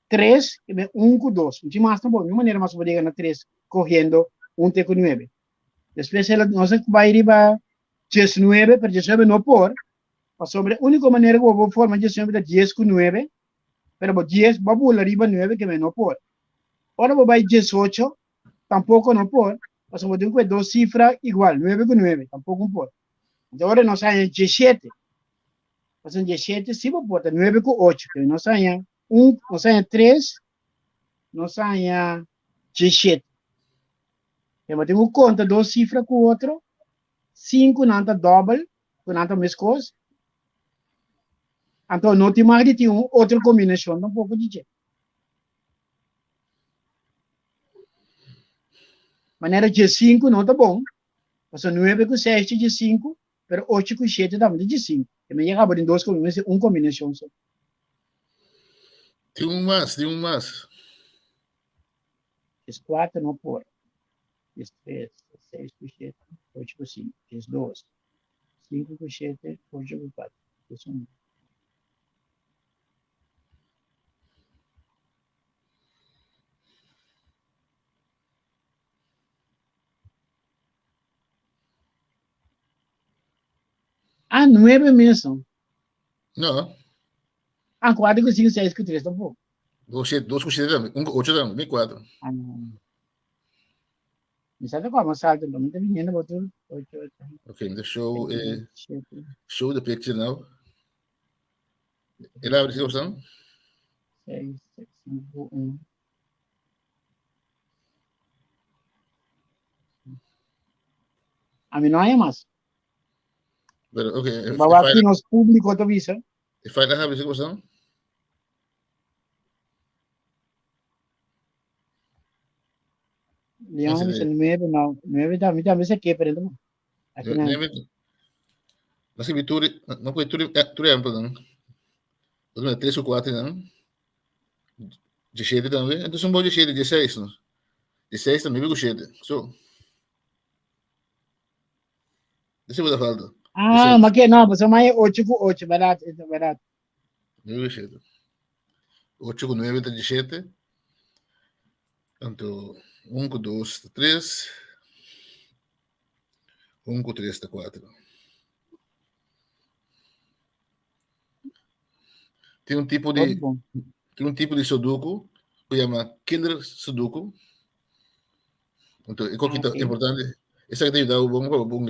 tres ke ben un ku dos. Un tin mas tampoco, mi manera mas bo por yega na tres kohiendo un te ku nuebe. Despues el a nos a bai riba diesnuebe, pero diesnuebe no por, pasobra e úniko manera ku bo por forma diesnuebe ta dies ku nuebe, pero bo dies bo a bula riba nuebe ke men no por. Ora bo bai diesocho, tampoco no por, pasobra bo tin ku e dos sifra igual, nuebe ku nuebe, tampoco por. Anto ora nos haña diesshete, pasobra diesshete si bo por, ta nuebe ku ocho, pero nos haña un, nos haña tres, nos haña diesshete. Pero bo tin ku konta dos sifra ku otro, sinku nan ta dòbel, ku nan ta meskos, anto no tin mag di tin un otro kombinashon tampoko di dje. Manera diesinku no ta bon, pasobra nuebe ku seis ta diesinku, pero ocho ku shete tambe ta diesinku. E men yega abo den dos kombinashon, mester un kombinashon so. Tin un mas, tin un mas. 14 no por. 13, 6 ku 7, 8 ku 5, 12. 5 ku 7, 8 ku 4. Esun. Ah, 9 mes. No. Ah, 4 ku 5, 6 ku 3 tampoko. 2, 7, 2 ku 7 tambe. 1 ku 8 tambe, mi 4. Ah, no. Mi sa te mas alto, no mi ta viniendo por tu. 8, 8. Okay, mi ta show, eh, 7. show the picture now. El abre si gostan? 6, 5, 1. A mi no hay mas. Pero, okay. Bawa aqui nos público te avisa. E file a habri si gostan? Leon dice 9, no. 9 también, también se qué, pero no. Aquí no. 9. No si turi, no puede turi, turi amplo, no. Entonces, 3 o 4, no. 17 tambe. Entonces un bom 17, 16, no. 16 tambe ku 7. So. Ese puede falta. Ah, maar que no, pues mais 8 com 8, verdade, é verdade. 9 7. 8 com 9 tá 17. Então, 1 com 2 tá 3. 1 com 3 tá 4. Tem um tipo de tem um tipo de sudoku que chama Killer Sudoku. Então, é okay. importante. Essa que te ajuda o bom para o bom.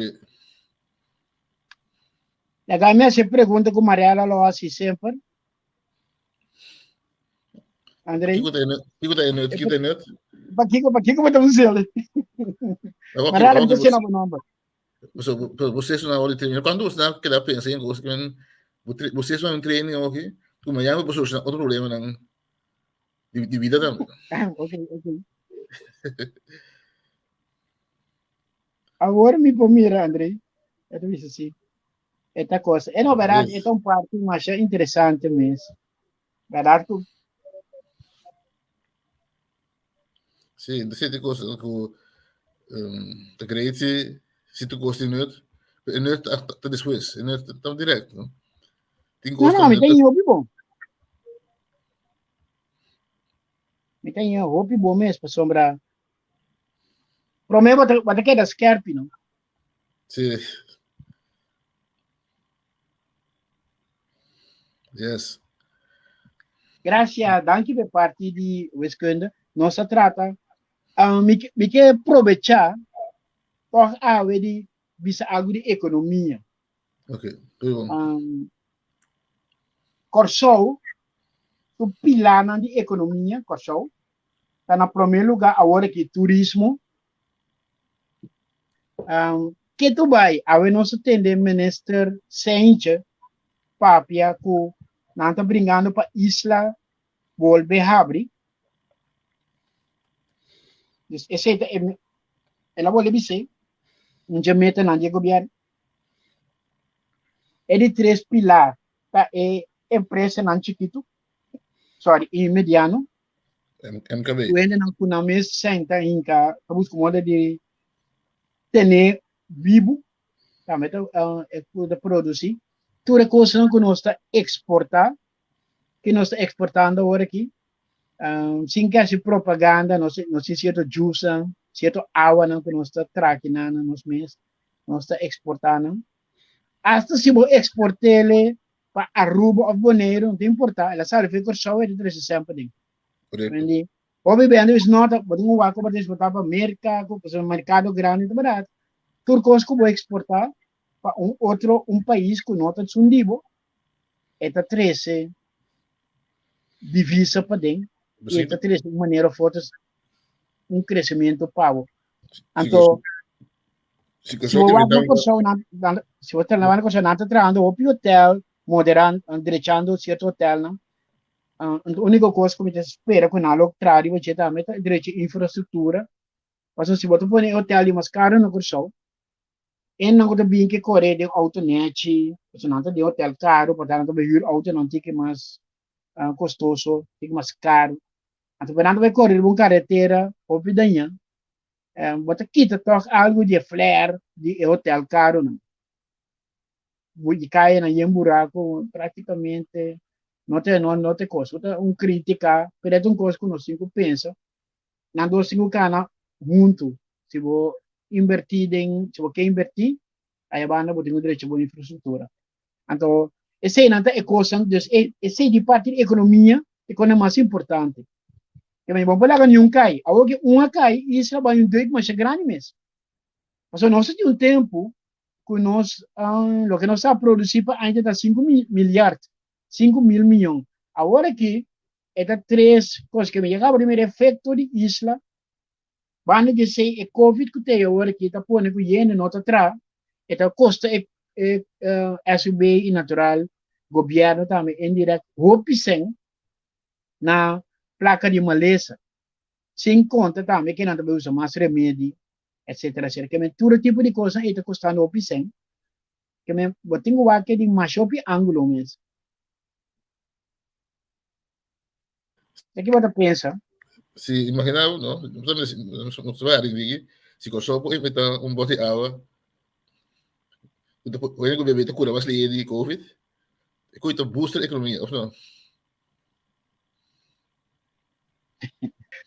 Legal, me hace pergunta com Mariela lo hace sempre. Andrei. Kiko tá indo, Kiko tá indo. Pa Kiko, pa Kiko vai um zelo. Mariela, não sei o nome. Você, você na hora de treino. Quando você queda pensa em coisa que você só um training aqui, tu amanhã você outro problema não de vida também. Ah, ok, ok. Agora me pomira, Andrei. Eu te disse assim. Esta coisa. É, na verdade, é um parte mais interessante mesmo. Verdade? Sim, de zitten kosten que um, de creatie zit de kosten in het. In het dat is depois, in het tão direto, não? Tem não, não, me tem hobby bom. Me tem hobby bom mesmo para sombra. Promete vai ter que dar scherp, não? Sim. Yes. Gracias, danke per parte de wiskunde. Não se trata. Me, me quer aproveitar por a de bisa algo de economia. Ok, bom. Corsou, o pilar de economia, Corsou, está na primeiro lugar agora que turismo. Que tu vai, a ver nós atender minister Sainte, papia ku não tá brincando para isla volver a abrir. Dus esse é ela volve dizer, um dia meta na dia governo. É de três pilar, tá é empresa não chiquito, sorry, e mediano. MKB. O ainda não com na mesa senta em cá, busca modo de ter vivo, também é de produzir. Toda coisa que nós está exportar, que nós está exportando agora aqui, sem que haja propaganda, não sei, não sei certo juice, certo água não que nós está trazendo nos mês, nós está exportando. Hasta se vou exportar para Aruba ou Bonaire, não tem importa, ela sabe fica só é de três sempre. Entende? Obviamente, is not, mas um waco para exportar para América, para um mercado grande, barato. Turcos que vou exportar para um outro um país que não está sundibo, é 13 divisa para dentro, e é 13 de maneira forte um crescimento pago. Então, se se você se você não vai não está trabalhando o hotel, moderando, direchando certo hotel, não? A única coisa que me espera com a traga, você também tá direito infraestrutura. Mas se você põe hotel mais caro no curso, e não está bem que correr de auto net, você não está de hotel caro, portanto, não auto não tem que mais custoso, tem que mais caro. Então, não vai correr uma carretera, ou pidanha, você quita toch algo de flair de hotel caro, não. di kaya na yen buraku práktikamente no te no no te kos. Ta un krítika, pero e ta un kos ku nos tin ku pensa. Nan dos tin ku kana huntu. Si bo invertí den, si bo ke invertí, aya banda bo tin ku drecha bo infrastruktura. Anto eseinan ta e kosnan, dus e esei di parti di ekonomia e kosnan mas importante. Ke men bo por laga niun kai. Awor ke un a kai, isla bai un deuk masha grandi mes. Pasobra nos a tin un tempu ku nos loke nos a produsí pa aña ta sinku milyard, 5000 miyon. Awor aki e ta tres kos ke mi ya kaba di mira efekto di isla. Banda di esei e covid ku ta awor aki ta pone ku yende no ta traha, e ta kosta e e SUB i natural gobièrnu tambe indirèkt hopi sèn na plaka di malesa. Sin konta tambe ke nan ta bai usa mas remedi etcetera etcetera. Ke men tur e tipo di kosnan ei ta kostando hopi sèn. Ke men bo tin ku wak di masha hopi ángulo mes. De ki bo ta pensa? Si imagina bo, no, no ta bai ari si Kòrsou por inventá un bòt di awa ku ta hende ku bebe ta kura mas lihé di covid, e koe ta booster ekonomia, òf no?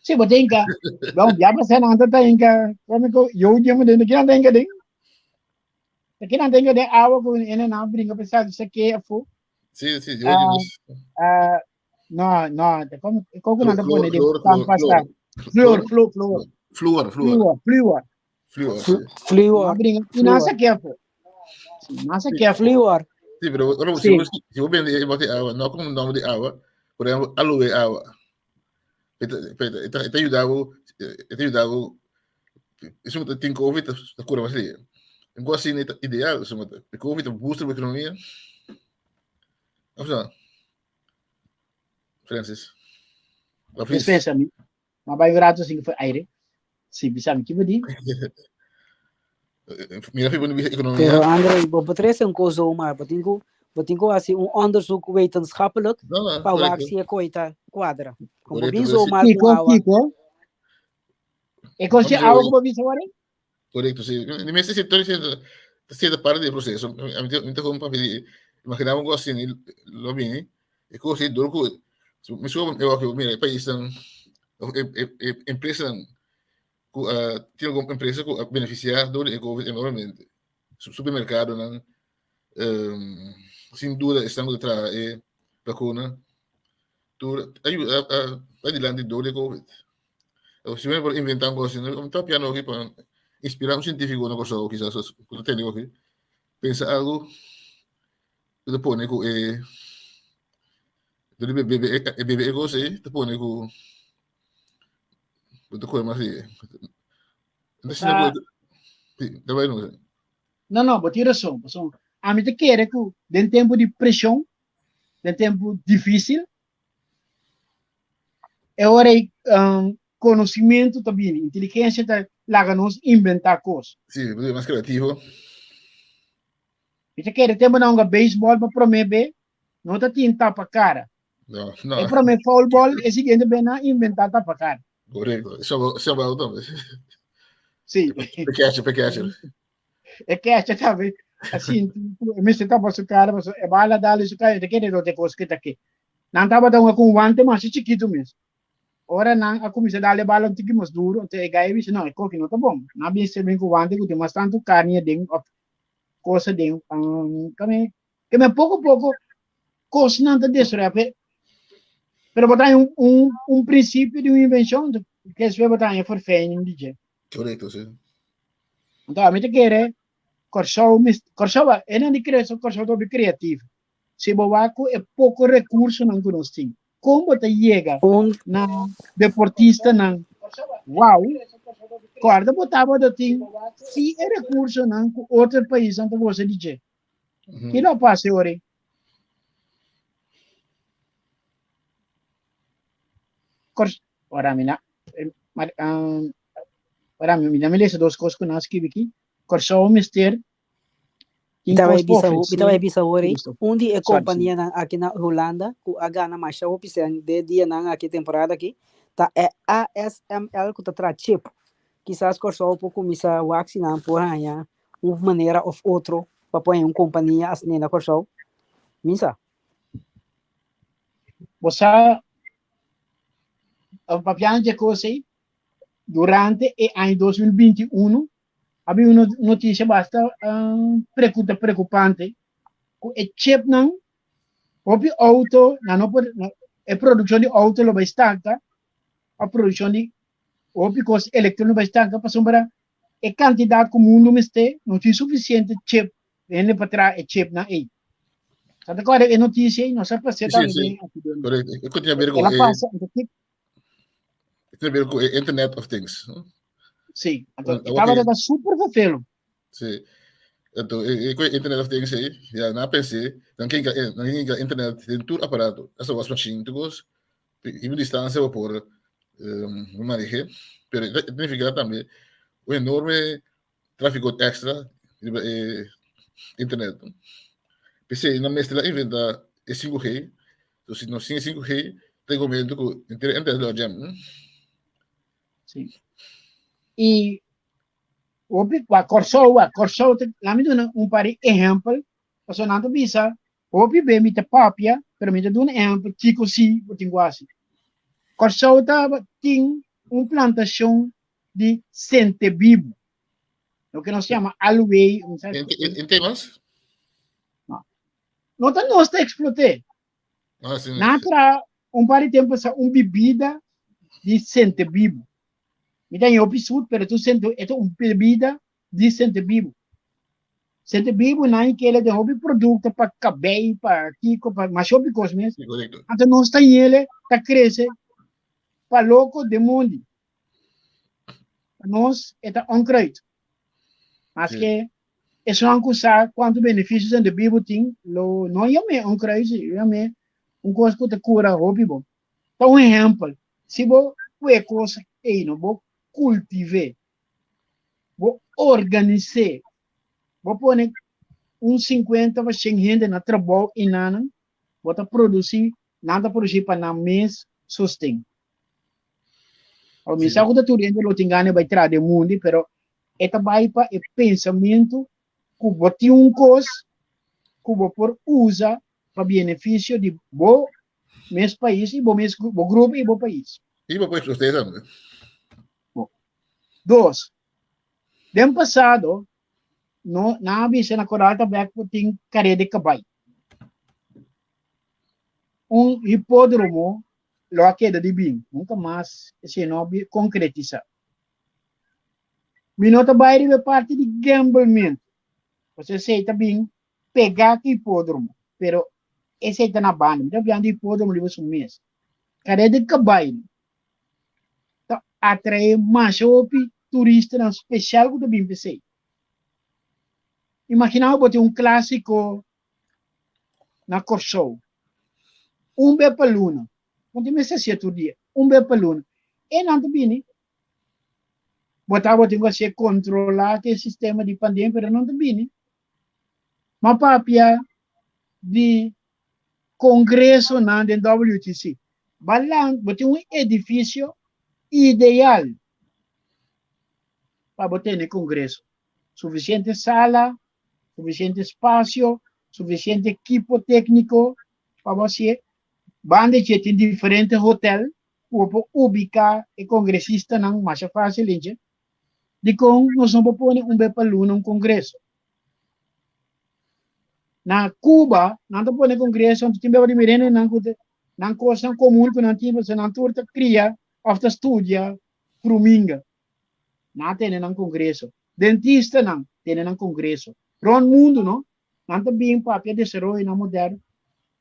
Si bo ta hinka, bon, ya pasá nan ta ta hinka, kome ku yo diamo den, kinan ta hinka den? Kinan ta hinka den awa ku ene nan bringa pa sa sa ke afó? Si, si, yo diamo. No, no, como como nan ta pone den pan pasta? Flor, flor, flor. Fluor, fluor. Fluor, fluor. Fluor. Fluor. Bringa, i nan sa ke afó. Nan sa ke afó. Fluor. Sí, pero ora si bo si bo bende e bote awa, no como nombre di awa, por ejemplo, aloe awa. E ta e ta e ta yuda bo, e ta yuda bo, esun ku tin covid ta kura mas lihé. Un kos asina ta ideal, pasobra e covid ta booster bo ekonomia. Òf no? Francis? Òf is? Dispensa mi. Ma bai un rato sin ku aire. Si, bisa mi, ki bo di? Mira fi bo bisa ekonomia. Pero Andre, bo por trese un kos zomaar, bo tin ku bo tin ku hasi un onderzoek wetenschappelijk No, no, pa wak korekto. si e koi ta kuadra. Kon bo Korekto, bin pero si zomaar ku Kiko, awa. kiko? E kos di Vamos awa ver. ku bo bisa wari? Korekto, si. Mi mester si tur ta sierta parte di e proseso. Mi ta mi ta kon papia di imaginá un kos asina lo bini e kos ei dor ku mi suba mi wak mira e paisnan òf e e e empresanan ku a tin algun empresa ku a benefisiá dor di e covid enormemente. Supermerkadonan sin duda esnan ku ta traha e bakuna tur a yuda a bai dilanti dor di e covid. Si mi por inventá un kos asina, mi ta piano aki pa inspirá un sientífiko na Kòrsou kisas ku ta tende aki, pensa algu ku ta pone ku e dor di bebe e bebe e kos ei ta pone ku bo ta kore mas lihé. Ta bai no. No, no, bo tin rason. Pasobra ami ta kere ku den tempu di preshon, den tempu difísil, E ora ei conocimento ta bini, inteligencia ta laga nos inventa cos. Sí, bo ta mas creativo. Mi ta kere tempo nan hunga baseball pa prome be, no ta tin tapa cara. No, no. E prome foul ball, e siguiente be nan inventa tapa cara. Correcto. Eso ba tambe. Sí. Pe catcher, pe catcher. E catcher tambe. Assim, e mester tapa su cara, paso e bala dale su cara, e ta kere rote cos ke ta ke. Nan tabata hunga ku un wante masha chikitu mes. Ora nan a kuminsá dal e bala un tiki mas duru, anto e gai a bisa, No, e koki no ta bon. Nan a bin sirbi ku wante ku tin mas tantu karni aden òf kos aden. Kame, kame poko poko kosnan ta destruí. Pero bo ta haña un, un, un prinsipio di un invenshon, despues bo ta haña forfeining di dje. Korekto, si. Anto ami ta kere Kòrsou, Kòrsou, e nan di Kòrsou ta hopi kreativo. Si bo wak ku e poko rekursonan ku nos tin, kon bo ta yega na deportistanan? Wou! Kòrda bo tabata tin si e rekursonan ku otro paisnan ta gosa di dje. Ki lo a pasa e ora ei? Ora mi na, ora mi na mi lesa dos kos ku nan a skibi aki. Kòrsou mester Mi ta bai bisa mi ta bai bisa awor ei, un di e kompanianan aki na Hulanda ku a gana masha hopi sèn den e dianan aki, temporada aki, ta e ASML ku ta traha chip. Kisas Kòrsou por kuminsá wak si nan por haña un manera òf otro. pa pone un kompania asina na Kòrsou? Mi sa. Bo sa, papiando dje kos ei, durante e aña 2021 a bin un notisia basta preokupante ku e chipnan hopi outo nan no por e produkshon di outo lo bai stanka a produkshon di hopi kos elektróniko bai stanka pasobra e kantidat ku mundu mester no tin sufisiente chip hende pa traha e chipnan ei. Sa ta kòrda e notisia ei? Nos a pas'é tambe den aksidente. Korekto. E ku tin aber ku e pasa, e tin aber ku e Internet of Things. Sí, anto e tabata ta super vervelend. Sí. Anto e ku Internet of Things ei, ya nan a pens'é, nan ke nan ke internet den tur aparato, hasta was machine tur kos, riba distansia bo por maneh'é, pero e ta nifiká tambe un enorme tráfiko èkstra riba e internet. P'esei nan mester a inventá e 5G, so si nos tin e 5G ta e momento ku henter internet lo a jam. Sí. I hopi pa Kòrsou, wak Kòrsou ta laat mi duna un par di ehèmpel, pasobra nan ta bisa hopi be mi ta papia, pero mi ta duna ehèmpel kiko si bo tin ku hasi. Kòrsou ta tin un plantashon di sentebibu, loke nos yama aloe. En temas? No. No ta nos ta eksplot'é. Ah, sí, Nan a traha un par di tempu pasa un bibida di sentebibu. Mi ta haña hopi sut, pero tu sente, e ta un bebida di sentebibu. Sentebibu nan kere den hopi produkto pa kabei, pa kiko, pa masha hopi kos mes. Sí, korekto. Anto nos ta hañ'ele ta krese pa loko den mondi. Pa nos e ta onkruid. Maske esunnan ku sa kuantu benefisio sentebibu tin lo no yam'é onkruid, si yam'é un kos ku ta kura hopi bon. Ta un ehèmpel, si bo kue kos ei no, bo kultiv'é, bo organis'é, bo pone un sinkuenta pa shen hende na trabou enanan, bo ta produsí, nan ta produsí pa nan mes sosten. Awor mi sa ku ta tur hende lo tin gana di bai traha den mundi, pero e ta bai pa e pensamentu ku bo tin un kos ku bo por usa pa benefisio di bo mes pais i bo mes bo grupo i bo pais. I bo por sostené tambe. Bo. Dos, den pasado no nan a bisa na Koral Tabek ku tin kare di kabai. Un hipódromo lo a keda di bin, nunka mas esei no a konkretisá. Mi no ta bai riba e parti di gamblementu, pasobra esei ta bin pegá ku hipódromo, pero esei ta na banda. Mi ta hablando di hipódromo riba su mes. Kare di kabai ta atraé masha hopi turistanan spesial ku ta bin p'esei. Imaginá bo tin un klásiko na Kòrsou, un be pa luna, no tin mester hasié tur dia, un be pa luna, e nan ta bini. Bo tabatin ku hasié kontrolá ku e sistema di pandemia, pero nan ta bini. M'a papia di kongresonan den WTC. Balan, bo tin un edifisio ideal pa bo tene kongreso. Sufisiente sala, sufisiente spasio, sufisiente ekipo tékniko pa bo hasié. Banda dje tin diferente hotel ku bo por ubiká e kongresistanan masha fásil dje. Dikon nos no por pone un be pa luna un kongreso? Na Cuba nan ta pone kongreso anto tin beba di mirende nan ku nan kosnan komun ku nan tin pasobra nan tur ta kria òf ta studia fruminga. Nan a tene nan kongreso. Dentistanan tene nan kongreso. Rònt mundu no, nan ta bin papia desaroyonan moderno.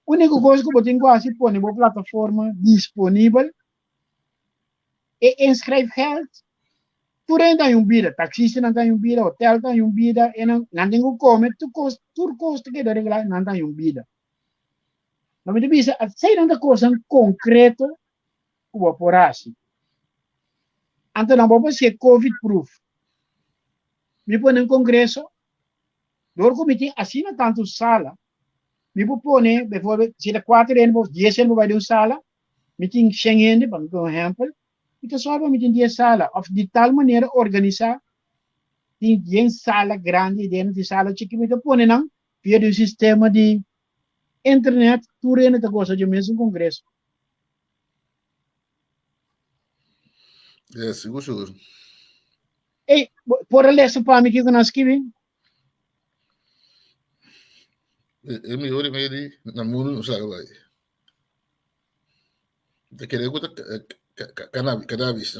Úniko kos ku bo tin ku hasi pone bo plataforma disponibel e inschrijfgeld. Tur hende ta haña un bida, taksistanan ta haña un bida, hotel ta haña un bida, e nan nan tin ku kome, tur kos tur kos ta keda reglá, nan ta haña un bida. No mi ta bisa, eseinan ta kosnan konkreto ku bo por hasi. Anto nan bo por hasié covid proof. Mi pone un kongreso, dor ku mi tin asina tantu sala, mi por pone bijvoorbeeld si ta kuater hende of dies hende por bai den un sala, mi tin shen hende, pa mi pone un ehèmpel, mi ta sòru pa mi tin dies sala òf di tal manera organisá. Tin yen sala grandi den tin sala chiki mi ta pone nan via di un sistema di internet tur hende ta gosa dje mesun congreso. Yes, sigur sigur. Ey, por a lesa pa mi kiko nan skibi? E mihor remedi na mundu no sabi bai. Ta kere ku ta cannabis.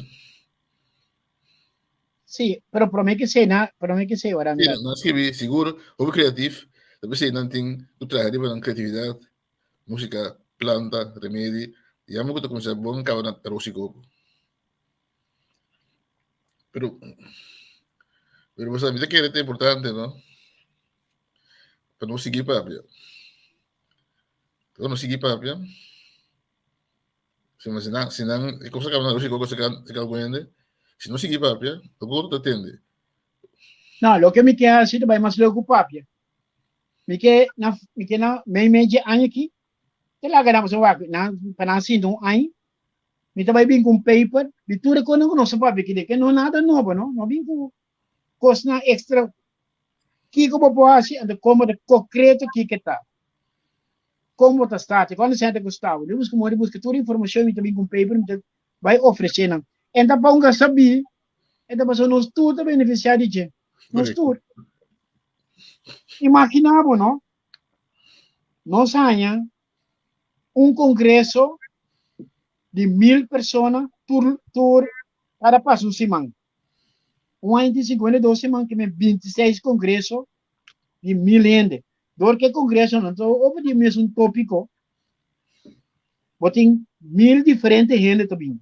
Sí, pero promé que sei na, promé que sei ora Sí, nan skibi sigur hopi kreatif, ta p'esei nan tin ku traha riba nan kreatividat, músika, planta, remedi, ya mi ku ta kuminsá bon kaba na arroz i koko. Pero, pero bo sa mi ta kere ta importante no, pa nos sigui papia. Pa nos sigui papia, si si nan si nan e cosa kaba na arroz i koko seka seka algun hende, si nos sigui papia, algun otro ta tende. No, loke mi ke hasi ta bai mas leu ku papia. Mi ke na mi ke na mei mei dje aña aki, te laga nan pasobra wak nan pa nan sinta un aña, mi ta bai bin ku un paper di tur e kosnan ku nos a papia aki den, ke no nada nobo no, no bin ku kosnan extra. Kiko bo por hasi anto komo ta kokreto kiko ta. Kon bo ta start, kuando senta Gustavo, mi buska moda di buska tur informashon mi ta bin ku un paper mi ta bai ofresé nan. En ta pa un ka sabí, e ta pasobra nos tur ta benefisiá di dje. Nos tur. Imaginá bo no, nos haña un kongreso di mil persona tur tur kada pasa un siman. Un aña tin 52 siman ke men 26 kongreso di mil hende. Dor ke kongresonan ta over di mesun topiko, bo tin mil diferente hende ta bini.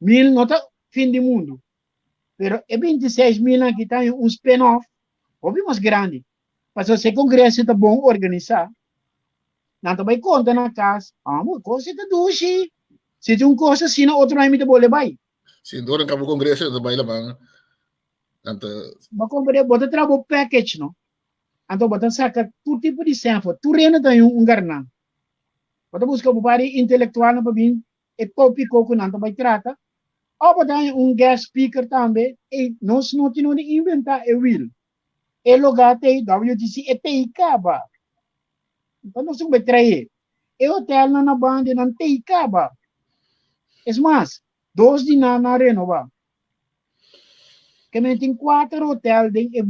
Mil no ta fin di mundu, pero e 26 mil aki ta un spin-off hopi mas grandi. Pasobra si e kongreso ta bon organisá, nan ta bai konta na kas, amo, kos ta dushi. Si tin un kos asina, otro aña mi ta bole bai. Si dor nan kaba kongreso, nan ta bai laman, nan ta. Bo komprende, bo ta traha bo package, no? Anto bo ta saka tur tipo di sènfo, tur hende ta un garnan. Bo ta buska bo pari intelektualnan pa bin e topiko ku nan ta bai trata, òf bo ta haña un guest speaker tambe, ey, nos no tin di inventá e wiel. E lugá ta ei WTC e ta ei kaba. Pa nos tin ku bai trae. E hotelnan na banda nan ta ei kaba. Es mas, dos di nan nan renobá. Ke men tin kuater hotel den e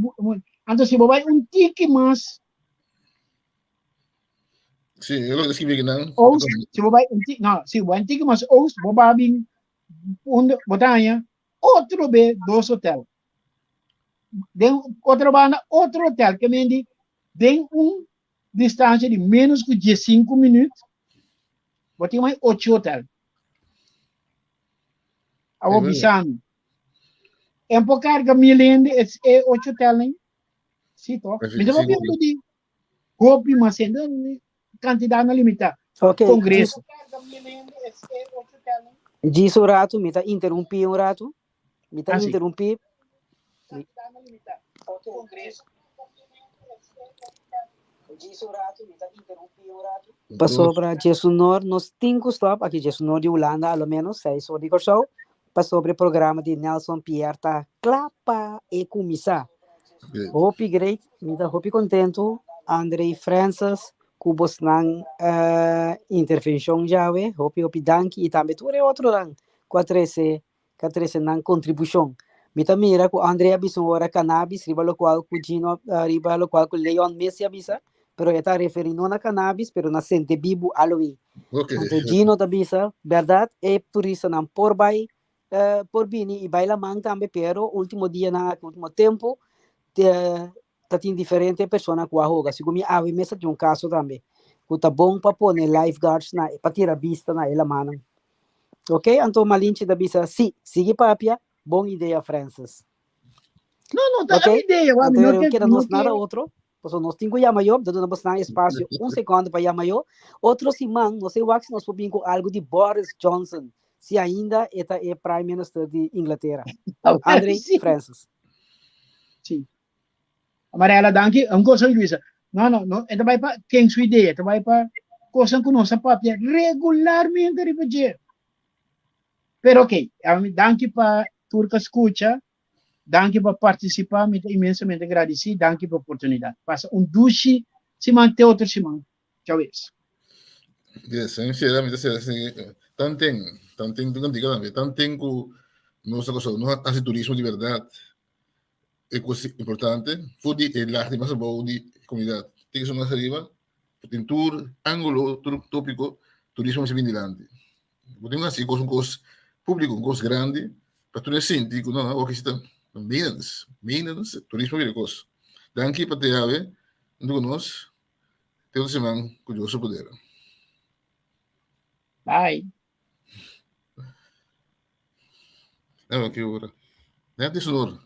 Anto si bo bai un tiki mas Sí, yo lo que escribí nan. Oost, si bo bai un tiki, no, si bo bai un tiki mas oost, bo ba bin un bo ta haña otro be dos hotel. Den otro banda otro hotel ke men di den un distancia di menos ku 15 minuut bo tin mai ocho hotel. Awo bisami. En por carga mil hende es e ocho hotel nen. Sí, toch? Mi ta papia di hopi mas hende, cantidad no limita. Ok. Congreso. Djis un ratu, mi ta interrumpí un ratu. Mi ta Ah, sí. interrumpí. Pasobra Jesunor nos tin ku stop aki Jesunor di Hulanda a lo menos seis or di Kòrsou pasobra e programa di Nelson Pierre ta kla pa e kuminsá. Hopi great, mi ta hopi kontentu Andre Francis ku bosnan intervenshon djawe, hopi hopi danki i tambe tur e otronan ku a trese ku a trese nan kontribushon. Mi ta mira ku Andre a bisa un ora cannabis riba lokual ku Gino riba lokual ku Leon Messi a bisa, pero e ta referi no na cannabis pero na sentebibu aloe. Anto Gino ta bisa, bèrdat e turistanan por bai por bini i bai laman tambe pero ultimo dianan aki ultimo tempu ta tin diferente persona ku a hoga. Segun mi awe mes ta tin un kaso tambe ku ta bon pa pone lifeguards na pa tira bista na e lamannan. Ok, anto Malinche ta bisa si, sigui papia, bon idea Francis. No, no, ta Ok, idea, wa, anto no no ke, keda no nos nada ke. otro, pasobra nos tin ku yama yo, ta duna bosnan espacio un sekondo pa yama yo. Otro siman nos e wak si nos por bin ku algu di Boris Johnson, si ainda e ta e Prime Minister di Inglatera. Andre Sí. Francis. Sí. Amarela, danki. Un cosa, Luisa. No, no, no. E ta bai pa ken su idea. E ta bai pa cosnan cu nos a papia regularmente riba dje. Pero ok, danki pa tur ka scucha. Danki pa partisipá, mi ta inmensamente gradisí. Danki pa oportunidat. Pasa un dushi siman te otro siman. Chau es. Yes, mi sera, mi ta sera así. Tanten, tanten tu cantica tambe. Tanten ku nos ta no hasi turismo di verdad. E kos importante, for di e laag di mas abou di komunidat. Tin ke mas ariba, tin tur ángulo, tur tópiko, turismo mester bin dilanti. Bo tin ku hasi kos un kos públiko, un kos grandi, pa tur e sinti ku no, awor ki si ta maintenance, maintenance, turismo bira kos. Danki pa te awe huntu ku nos. Te otro siman ku Dios su poder. Bye. Awa ki ora. Net is un ora.